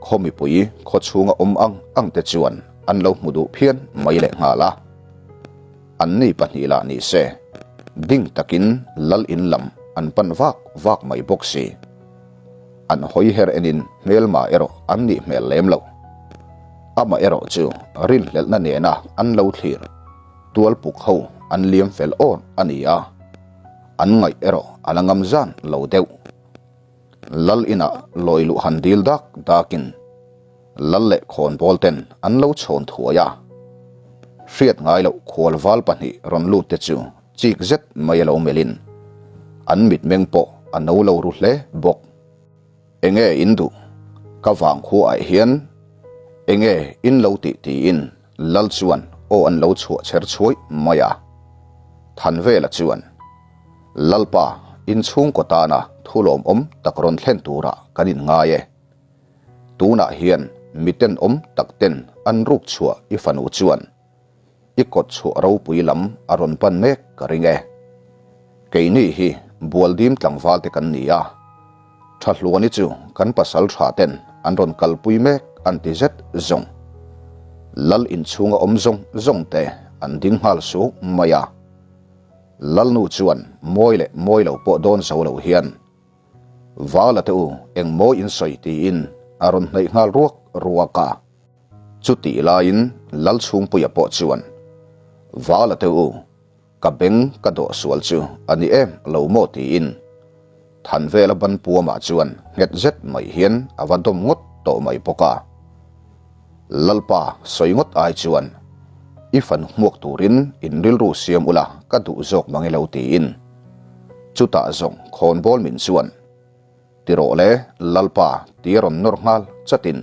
Khaw mipui khaw chhunga awm ang ang te chuan an lo hmu duh phian mai leh nghal a. An ni pahnih lah ni se, ding takin lal in lam an pan vak vak mai bawk si. An hawi her enin hmelma erawh an nih hmel lem loh. Amah erawh chu rinhlelhna nena an lo thlir tual puk ho an liam fel awr a ni a, an ngaih erawh a la ngam zan lo deuh. Lal inah lawi luh han dil dak dakin lal leh khawnbawl ten an lo chhawn thuai a. Hriat ngai loh khual val pahnih rawn lut te chu chik zet mai a lo melhin an mitmeng pawh a no lo ru hle bawk. Enge in duh? Ka vang khuaah hian enge in lo tih tiin Lal chuan aw an lo chhuah chher chhuai mai a. Thanvela chuan, Lalpa, inchhungkaw tana thu lawmawm tak rawn thlen turah kan inngai e. Tunah hian miten awm tak ten an ruk chhuah i fanu chuan i kawt chhuah ropui lam a rawn pan mek ka ring e. Keini hi Bualdim tlangval te kan ni a, Thahluani chu kan pasal tha ten an rawn kalpui mek an ti zet zawng. Lal inchhunga awm zawng zawng te an ding nghal suh mai a. Lalnu chuan mawi leh mawi lo pawh dawn zo lo hian Vala te u eng mawi in sawi tiin a rawn hnaih nghal ruak ruak a. Chutih laiin Lalchhungpuia pawh chuan Vala te u ka beng ka dawh sual chu a ni em lo maw tiin Thanvela ban puamah chuan nghet zet mai hian a va dawm ngawt tawh mai bawk a. Lalpa sawi ngawt ai chuan i fan hmuak turin in rilru siam ula ka duh zawk mang ilo tiin chutah zawng khawnbawl min chuan ti rawh le Lalpa ti a rawn nawr nghal chatin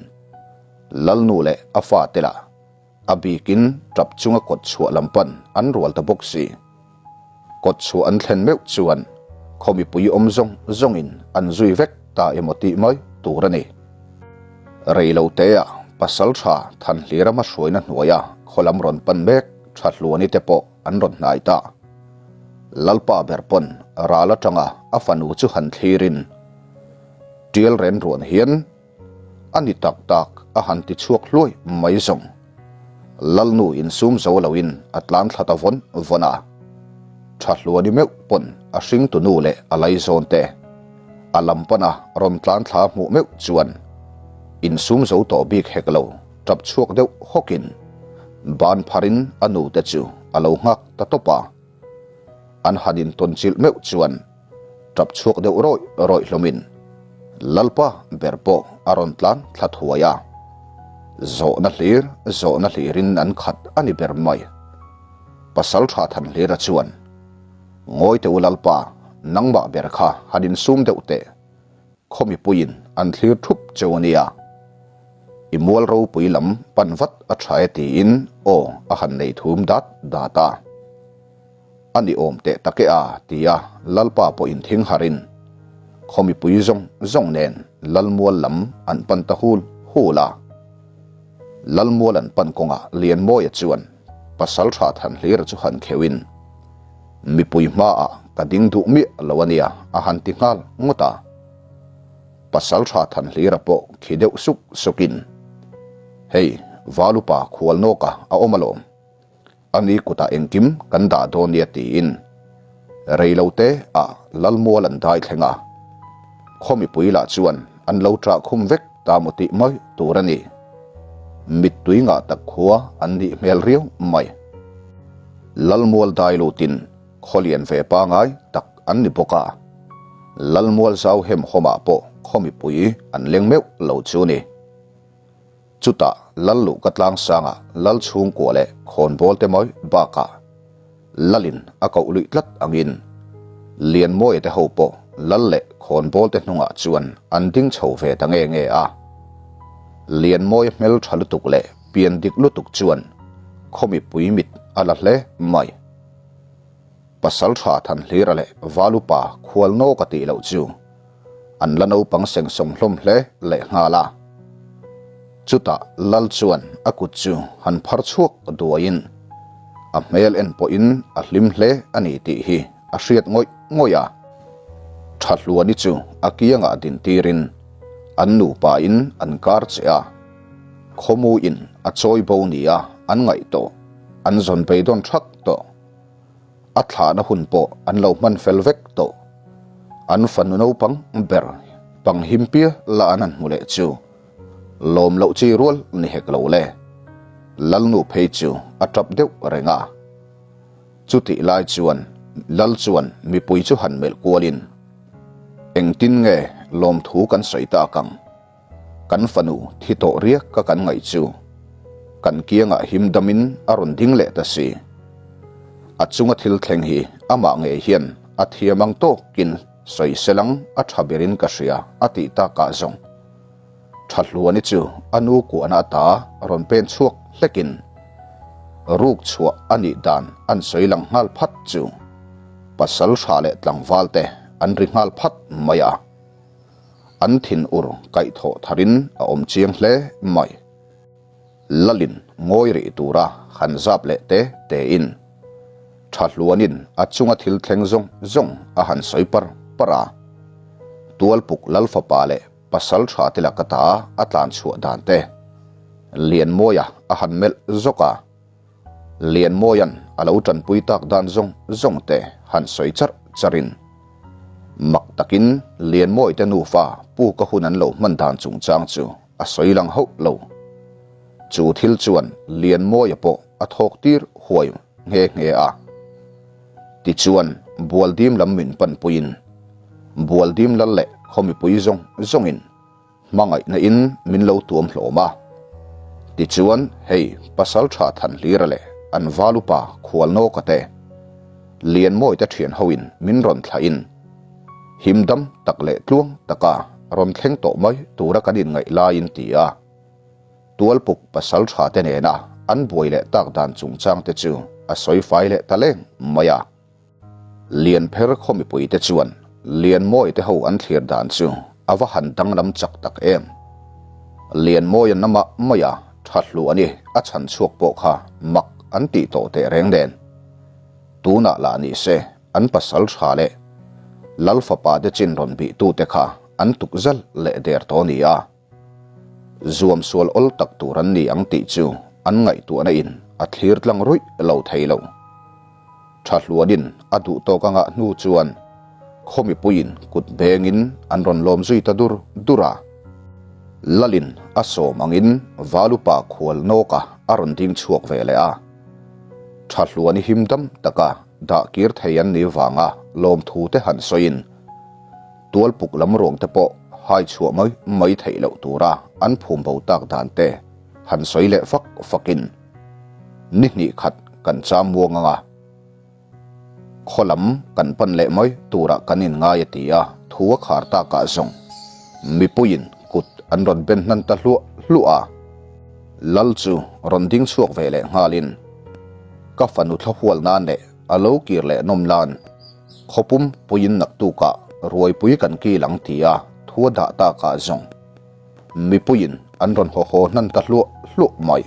Lalnu leh a fate lah A bikin tap chunga kawt chhuah lam pan an rual ta bawk si. Kawt chhuah an thlen meuh chuan khaw mipui awm zawng zawngin an zui vek ta emaw tih mai tur a ni. Rei lo teah pasal tha Thanhlira hmahruaina hnuaia khaw lam rawn pan mek tha Hluani te pawh an rawn hnai ta. Lalpa ber pawn ral atanga a fanu chu han thlirin tial ren ruan hian A ni tak tak a han ti chhuak hluai mai zawng. Lalnu insum zo loin a tlan thla ta vawn vawn a. Tha hluani meuh pawn a hringtu nu leh a laizawn te a lam pana rawn tlan thla hmuh meuh chuan insum zo tawh bik hek lo tap chhuak deuh hawkin ban pharin a nu te chu a lo nghak ta tawp a. An han intawnchilh meuh chuan Tap chhuak deuh rawih rawih hlawmin Lalpa ber pawh a rawn tlan thla thuai a. Zawhna hlir zawhna hlirin an khat a ni ber mai. Pasal tha Thanhlira chuan, Ngawi teh u Lalpa, nangmah ber kha han insum deuh teh. Khaw mipuiin an thlir thup cheu a nia. I mual ropui lam pan vat a tha e tiin aw a han nei thum dat dat a. A ni awm teh tak e a ti a, Lalpa pawhin thing harin khaw mipui zawng zawng nen Lalmual lam an pan ta hul hul a. Lalmual an pan kawngah Lianmawia chuan Pasaltha Thanhlira chu han kheuhin mipui hmaah ka ding duh miah lo a nia a han ti nghal ngawt a. Pasaltha Thanhlira pawh khi deuh suk sukin, Hei, Valupa khualnawka a awm alawm. Ani kutah engkim kan dah dawn nia tiin reilote ah Lalmual an dai thleng a. Khaw mipui lah chuan an lo ṭah khum vek ta maw tih mai tur a ni. Mittui ngah tak khua an nih hmel riau mai. Lalmual dai lutin Khaw lian ve pangai tak an ni bawk a, Lalmual zau hem hawmah pawh khaw mipui an leng meuh lo chu ni. Chutah Lal luhka tlang sangah Lal chhungkua leh khawnbawl te mai bakah Lalin a koh luih tlat angin Lianmawia te ho pawh Lal leh khawnbawl te hnungah chuan an ding chho ve ta nge nge a. Lianmawia hmel tha lutuk leh pian dik lutuk chuan khaw mipui mit a la hle mai. Pasal tha Thanhlira leh Valupa khual nawk a tih loh chu an la naupang sengsawm hlawm hle leh nghal a. Chutah Lal chuan a kut chu han phar chhuak duaiin a hmel en pawhin a hlim hle a ni tih hi a hriat ngawih ngawih a. Thahluani chu a kiangah dintirin an nupain an kar che a, khawmuin a chawi bo nia an ngaih tawh. An zawn beidawn thak tawh. A thlahna hun pawh an lo hman fel vek tawh. An fanu naupang ber pang him pia la an han hmu leh chu lawm loh chi rual ni hek lo le. Lalnu phei chu a tap deuh reng a. Chutih lai chuan Lal chuan mipui chu han melh kualin, Engtin nge lawmthu kan sawi tak ang? Kan fanu thi tawh riak ka kan ngaih chu kan kiangah him damin a rawn ding leh ta si. A chunga thil thleng hi amah ngei hian a thiam ang tawkin sawi selang a tha berin ka hria a tih takah zawng tha hluani chu a nu kuahna ata rawn pen chhuak hlekin ruk chhuah a nih dan an sawi lang nghal phat chu pasal hra leh tlangval te an ri nghal phat mai a. An thin ur kaihthawh tharin a awm chiang hle mai. Lalin ngawi rih tura han zap leh te tein tha hluanin a chunga thil thleng zawng zawng a han sawi par par a. Tualpuk Lal fapa leh pasal tha te laka ta a tlan chhuah dan te Lianmawia a han melh zawk a. Lianmawia'n a lo tanpui tak dan zawng zawng te han sawi charh charhin mak takin Lianmawi te nufa puka hun an lo hman dan chungchang chu a sawi lang hauh lo. Chu thil chuan Lianmawia pawh a thawk tir huai nghe nghe a. Tichuan Bualdim lam min panpuiin Bualdim lal leh khaw mipui zawng zawngin Hmangaihna in min lo tuam hlawm a. Tichuan, hei pasal tha Thanhlira leh an valupa Khualnawka te, Lianmawi te thian ho in min rawn thlah in, him dam tak leh tluang taka rawn thleng tawh mai tura kan inngaih laiin ti a, Tualpuk pasal tha te nena an buai leh tak dan chungchang te chu a sawi fai leh ta leng mai a. Lianpher khaw mipuite chuan Lianmawi te ho an thlir dan chu a va han danglam chak tak em. Lianmawi an amah maia tha hlu a ni a chhan chhuak pawh kha mak an tih tawh teh reng nen. Tunah lah ni se an pasal tha leh Lal fapa te chin rawn bih tute kha an tuk zal leh der tawh a ni a. Zuam sual awl tak tur an ni ang tih chu an ngaihtuahna in a thlir tlang ruih lo thei lo. Tha hluanin a duh tawk a ngah hnu chuan khaw mipuiin kut bengin an rawn lawm zui ta dur dur a. Lalin a sawm angin Valupa khual nawka a rawn ding chhuak ve leh a. Tha hluani him dam taka dah kir thei an ni vanga lawmthu te han sawiin, Tualpuk lam ruang te pawh hai chhuah mai mai theih loh tura an phum bo tak dan te han sawi leh fak fakin ni hnih khat kan cham muang ang a, khaw lam kan pan leh mai turah kan inngai a ti a, thu a khar takah zawng mipuiin kut an rawn ben hnan ta hluah hluah a. Lal chu rawn ding chhuak ve leh nghalin, Ka fanu thlahual nan leh a lo kir leh nawm nan khawpum puiin naktukah ruaipui kan kil ang tia thu a dah takah zawng mipuiin an rawn haw haw hnan ta hluah hluah mai.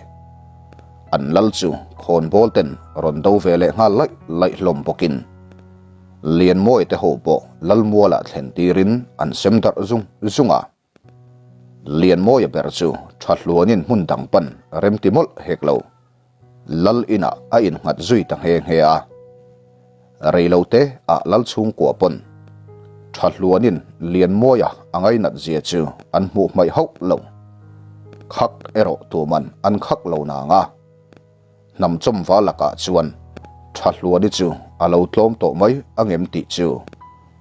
An lal chu khawnbawl ten rawn do ve leh nghal laih laih hlawm bawkin Lianmawia te ho pawh Lalmualah thlen tirin an sem darh zung zung a. Lianmawia ber chu tha hluanin hmun dang pan remti mawlh hek lo. Lal inah a innghat zui ta nghe nghe a. Reilote ah Lal chhungkua pawn tha hluanin Lianmawia a ngainat zia chu an hmuh hmaih hauh lo. Khak erawh tuman an khak lo nang a. Hnam chawmva lakah chuan tha hluani chu a lo tlawm tawh mai angem tih chu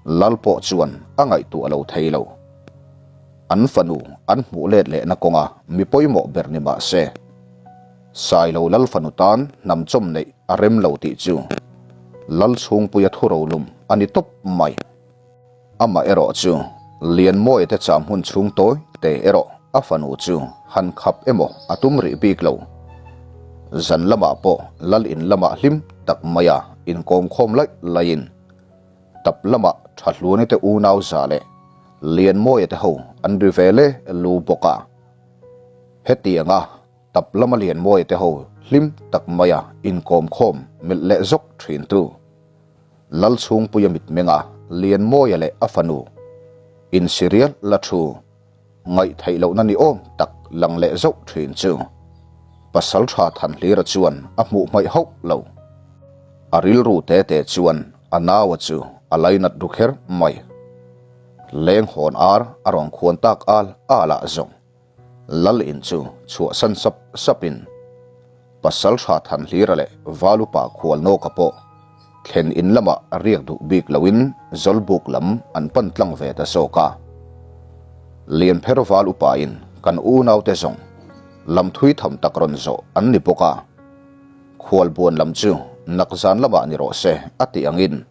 Lal pawh chuan a ngaihtuah lo thei lo. An fanu an hmuh let lehna kawnga mi pawimawh ber ni mah se, Sailo Lal fanu tan hnam chawm neih a rem lo tih chu Lal chhungpuia thurolum a ni tawp mai. Amah erawh chu Lianmawia te cham hun chhung tawi te erawh a fanu chu han khap emaw a tum rih bik lo. Zan lamah pawh lal in lamah hlim tak maia inkawm khawm laih laihin tap lamah Thahluani te unau za leh Lianmawia te ho an ri ve le lu bawk a. Hetianga tap lama Lianmawia te ho hlim tak maia inkawm khawm melh leh zawk thin tu. Lalchhungpuia mitmenga Lianmawia leh a fanu insirial la thu ngaihtheih lohna ni awm tak lang leh zauh thin chu Pasaltha Thanhlira chuan a hmuh hmaih hauh lo. A rilru te te chuan a naua chu a lainat ru kher mai. Lenghawn ar a rawn khuan tak al al ah zawng. Lal in chu chhuahsan sap sapin Pasaltha Thanhlira leh Valupa Khualnawka pawh thlen in lamah riak duh bik loin Zawlbuk lam an pan tlang ve ta zawk a. Lianpher Val upain kan unaute zawng lam thui tham tak rawn zawh an ni bawk a, Khualbuan lam chu nakzan lamah ni rawh se a tih angin,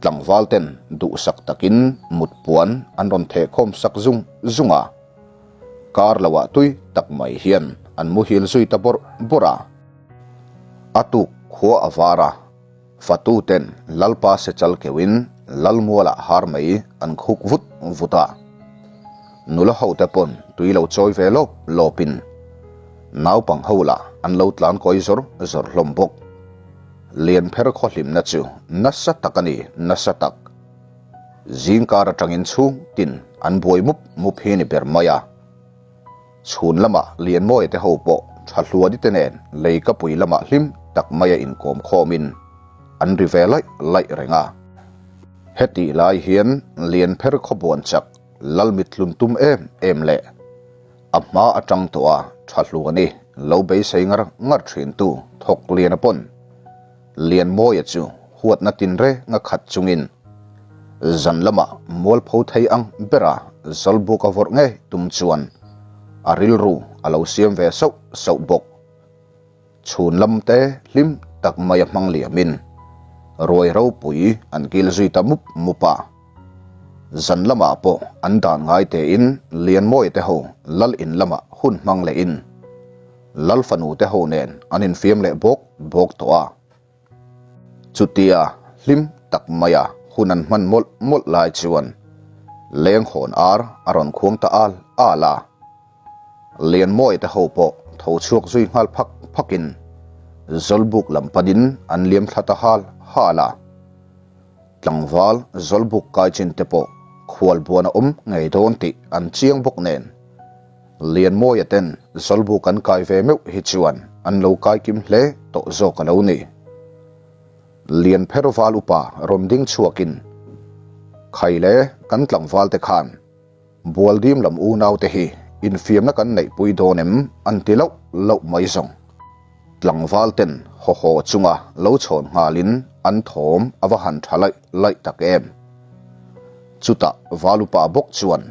Tlangval ten duhsak takin mut puan an rawn theh khawm sak zung zung a, kar loah tui tak mai hian an muhil zui ta bawrh bawrh a. A tuk khua a var a, fatu ten Lalpa sechal keuhin Lalmualah har mai an khuk vut vut a. Nula hote pawn tui lo chawi ve lawp lawpin naupang ho lah an lo tlan kawi zawr zawr hlawm bawk. Lianpher khawhlimna chu nasa tak a ni, nasa tak. Zingkar atangin chhung tin an buai mup mup hi ni ber mai a. Chhun lamah Lianmawia te ho pawh Thahluani te nen Leikapui lamah hlim tak maia inkawm khawmin an ri ve laih laih reng a. Hetih lai hian Lianpher khawbuan chak Lalmithlun tum em em leh A hma atang tawh a tha hlu a ni, lo beisei ngar ngar thintu thawk Liana pawn Lianmawia chu huatna tinreng a khat chungin zan lamah mualpho thei ang bera Zawlbuk a vawrh ngei tum chuan a rilru a lo siam ve sauh sauh bawk. Chhun lam te hlim tak mai a hmang liamin ruai ropui an kil zui ta mup mup a. Zan lamah pawh an dan ngai tein Lianmawia te ho lal in lamah hun hmang lehin Lal fanu te ho nen an infiam leh bawk bawk tawh a. Chutia hlim tak maia hun an hman mawlh mawlh lai chuan lenghawn ar a rawn khuang ta al al a. Lianmawia te ho pawh tho chhuak zui nghal phak phakin Zawlbuk lam panin an liam thla ta hal hal a. Tlangval Zawlbuk kai chin te pawh khualbuan a awm ngei dawn tih an chiang bawk nen Lianmawia ten Zawlbuk an kai ve meuh hi chuan an lo kai kim hle tawh zawk a lo ni. Lianpher val upa rawn ding chhuakin, Khaile kan tlangval te khan Bualdim lam unaute hi infiamna kan neihpui dawn em an ti loh loh mai zawng. Tlangval ten haw haw chunga lo chhawn nghalin an thawm a va han tha laih laih tak em. Chutah Valupa bawk chuan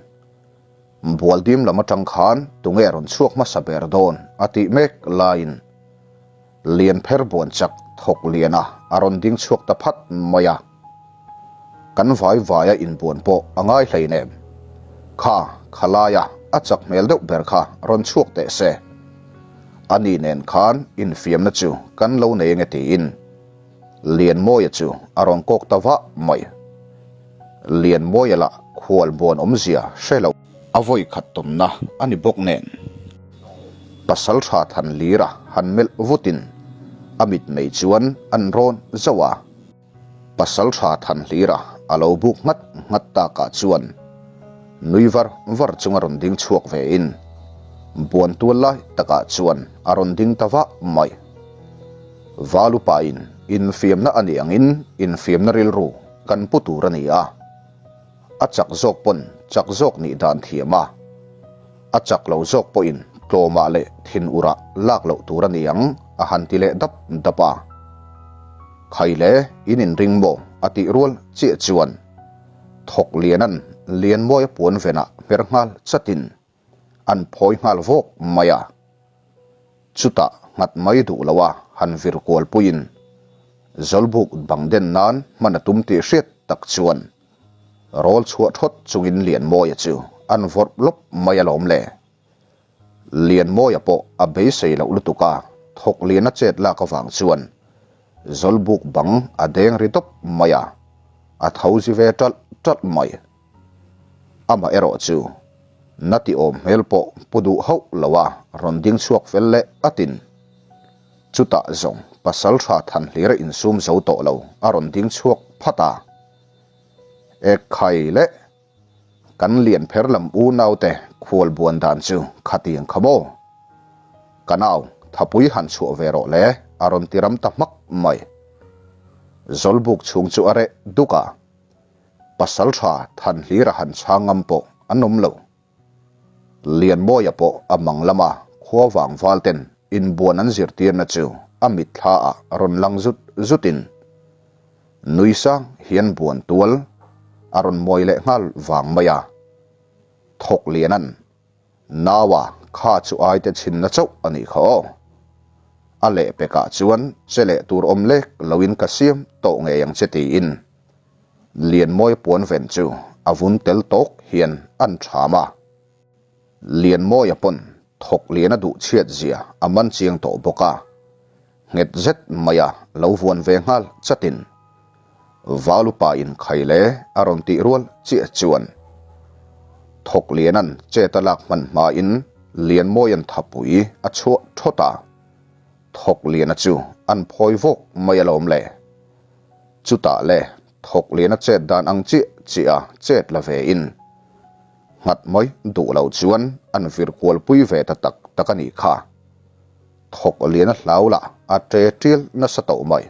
Bualdim lam atang khan tunge rawn chhuak hmasa ber dawn a tih mek laiin Lianpher buan chak thawk liana a rawn ding chhuak ta phat mai a. Kan vai vaia inbuan pawh a ngai hleinem. Kha, khalaia a chak hmel deuh ber kha rawn chhuak teh se. Ani nen khan infiamna chu kan lo nei ange tiin Lianmawia chu a rawn kawk ta vah mai. Lianmawia lah khual buan awmzia hre lo. A vawi khat tawmna a ni bawk nen. Pasaltha Thanlira han melh vutin a mitmei chuan an rawn zauh a. Pasaltha Thanhlira a lo buk nghat nghat takah chuan nui var var chunga rawn ding chhuak vein buan tual lai takah chuan a rawn ding ta vah mai. Valupain infiamna a nih angin infiamna rilru kan pu tur a ni a. A chak zawk pawn chak zawk nih dan thiam a, a chak lo zawk pawhin tlawmah leh thin urah lak loh tur a ni ang a han ti leh dap dap a. Khai le, in inring maw? a tih rual chiah chuan thawk lianan Lianmawia puan venah hmer nghal chatin an phawi nghal vawk mai a. Chutah nghat mai duh lo a han vir kual puiin Zawlbuk bang den nan hman a tum tih hriat tak chuan rawl chhuah thawt chungin Lianmawia chu an vawrh lawp mai alawm le. Lianmawia pawh a beisei loh lutuk a, thawk lian a chet lak avang chuan Zawlbuk bang a deng ri dawp mai a, a tho zi ve ṭalh ṭalh mai. Amaherawh chu na ti awm hmel pawh pu duh hauh lo a rawn ding chhuak fel leh atin. Chutah zawng pasal tha than hlir a insum zo tawh lo a rawn ding chhuak phat a. Ekhai leh kan lian pher lam unaute khual buan dan chu khatiang kha maw? Ka nau thapui han chhuah ve rawh le a rawn ti ram ta hmak mai. Zawlbuk chhung chu a reh duk a. Pasal tha than hlir a han chhang ngam pawh an awm lo. Lianmawia pawh a mang lama khua vang val ten inbuan an zirtirna chu a mitthla ah rawn lang zut zut in nui sang hian buan tual a rawn mawi leh nghal vang mai a. Thawk Lianan Naua kha chu aite chhinna chauh a nih kha aw. A lehpekah chuan che leh tur awm lek loin ka siam tawh ngei ang che tiin Lianmawi puan ven chu a vun tel tawk hian an ṭham a. Lianmawia pawn thawk lian a duh chhiat zia a man chiang tawh bawk a, nghet zet maia lo vuan ve nghal chatin Valupa in khaile a rawn tih rual chiah chuan thawk lianan chet a lak hman hmain Lianmawian thapui a chhuah thawt a, thawk liana chu an phawi vawk mai alawm le. Chutah le thawk liana chet dan ang chiah chiah a chet la ve in nghat mai duh lo chuan an vir kual pui ve ta tak tak a nih kha. Thawk liana hlau lah a ṭe ṭial nasa tawh mai.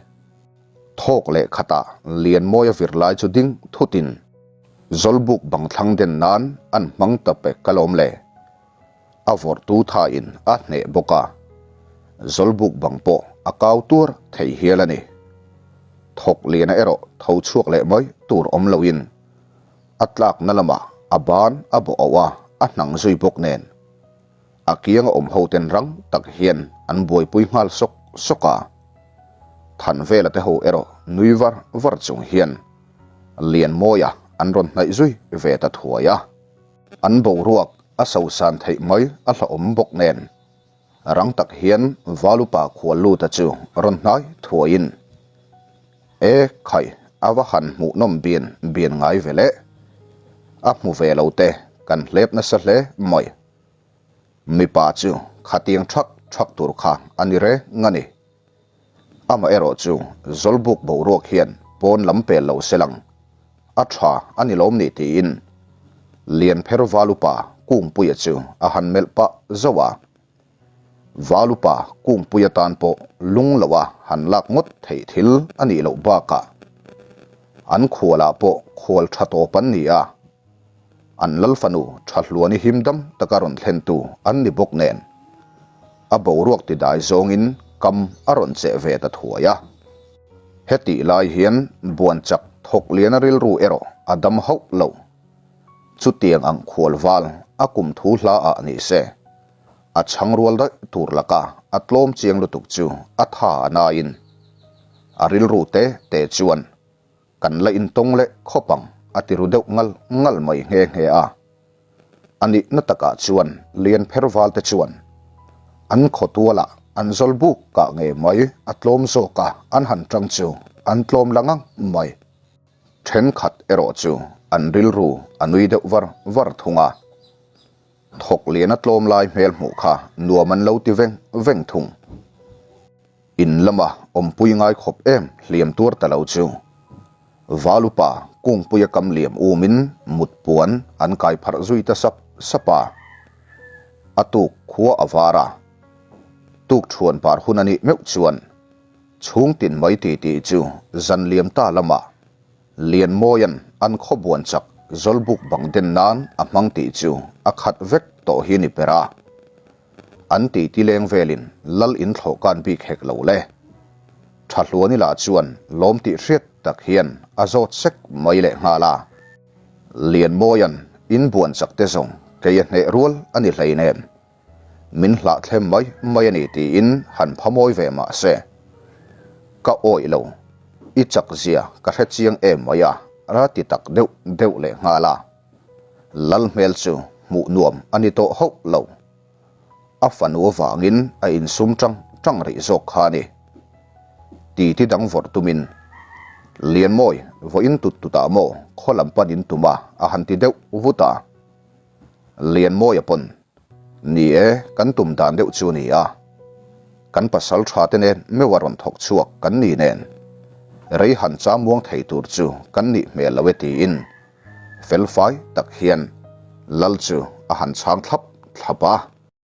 Thawk leh khatah Lianmawia vir lai chu ding thutin Zawlbuk bang thlang den nan an hmang ta pek ka lawm le. A vawrhtu thain a hneh bawk a, Zawlbuk bang pawh a kau tuar thei hial a ni. Thawk liana erawh tho chhuak leh mai tur awm loin a tlakna lamah a ban a bawh auh a, a hnang zui bawk nen. A kianga awm ho ten rang tak hian an buaipui nghal sawk sawk a. Thanvela te ho erawh nui var var chung hian Lianmawia an rawn hnaih zui ve ta thuai a. An boruak a sosan theih mai a hlauhawm bawk nen rang tak hian Valupa khualluta chu rawn hnai thuaiin, E khai, a va han hmuhnawm bian bian ngai ve le. A hmu ve lo te kan hlep nasa hle mai. Mipa chu khatiang thak thak tur kha a ni reng a ni. Amaherawh chu Zawlbuk boruak hian pawn lam pel lo se lang a tha a ni lawm ni tiin Lianpher Valupa Kungpuia chu a han melh pah zauh a. Valupa Kungpuia tan pawh lung loa han lak ngawt theih thil a nih loh bakah an khualah pawh khual tha tawp an ni a. An lal fanu tha hluan i him dam taka rawn thlentu an ni bawk nen, a boruak ti dai zawngin kam a rawn cheh ve ta thuai a. Hetih lai hian buan chak thawk liana rilru erawh a dam hauh lo. Chutiang ang khual val a kum thu hla ah ni se, a chhang rual daih tur laka a tlawm chiang lutuk chu a tha a nain a rilru te te chuan Kan la intawng leh khawp ang, a ti ru deuh ngal ngal mai nghe nghe a. A nihna takah chuan Lianpher valte chuan An khawtualah an zawlbuk kah ngei mai a tlawm zawk a, an han tang chu an tlawm la ngang mai. Thenkhat erawh chu an rilru a nui deuh var var thung a. Thawk lian a tlawm lai hmel hmuh kha nuam an lo ti veng veng thung. In lama awmpui ngai khawp em hliam tuar ta lo chu. Valupa kungpuia kam liam umin mut puan an kai pharh zui ta sap sap a. A tuk khua a var a. Tuk thuan par hun a nih meuh chuan chhung tin mai ti tih chu zan liam ta lamah Lianmawia'n an khawbuan chak Zawlbuk bang den nan a hmang tih chu a khat vek tawh hi ni ber a. An ti ti leng velin lal in thlawh kan bik hek lo le. Tha hluan ila chuan lawm tih hriat tak hian a zawt sek mai leh nghal a. Lianmawia'n in buan chak te zawng kei a hneh rual a ni hleinem. Min hlah thlem mai mai a ni tiin han pha mawi ve mah se. Ka awih lo, i chak zia ka hre chiang em mai a ra ti tak deuh deuh leh nghal a. Lal hmel chu hmuh nuam a ni tawh hauh lo. A fanu avangin a insum tang tang rih zawk kha a ni. Titi dang vawrh tumin, Lianmawi, vawiin tut tutah maw khaw lam pan in tum a, a han ti deuh vut a. Lianmawia pawn, Ni e, kan tum dan deuh chu ni a. Kan pasal tha te nen meuh a rawn thawk chhuak kan ni nen. Rei han cham muang thei tur chu kan nih hmel lo e tiin Felfai tak hian Lal chu a han chhang thlap thlap a.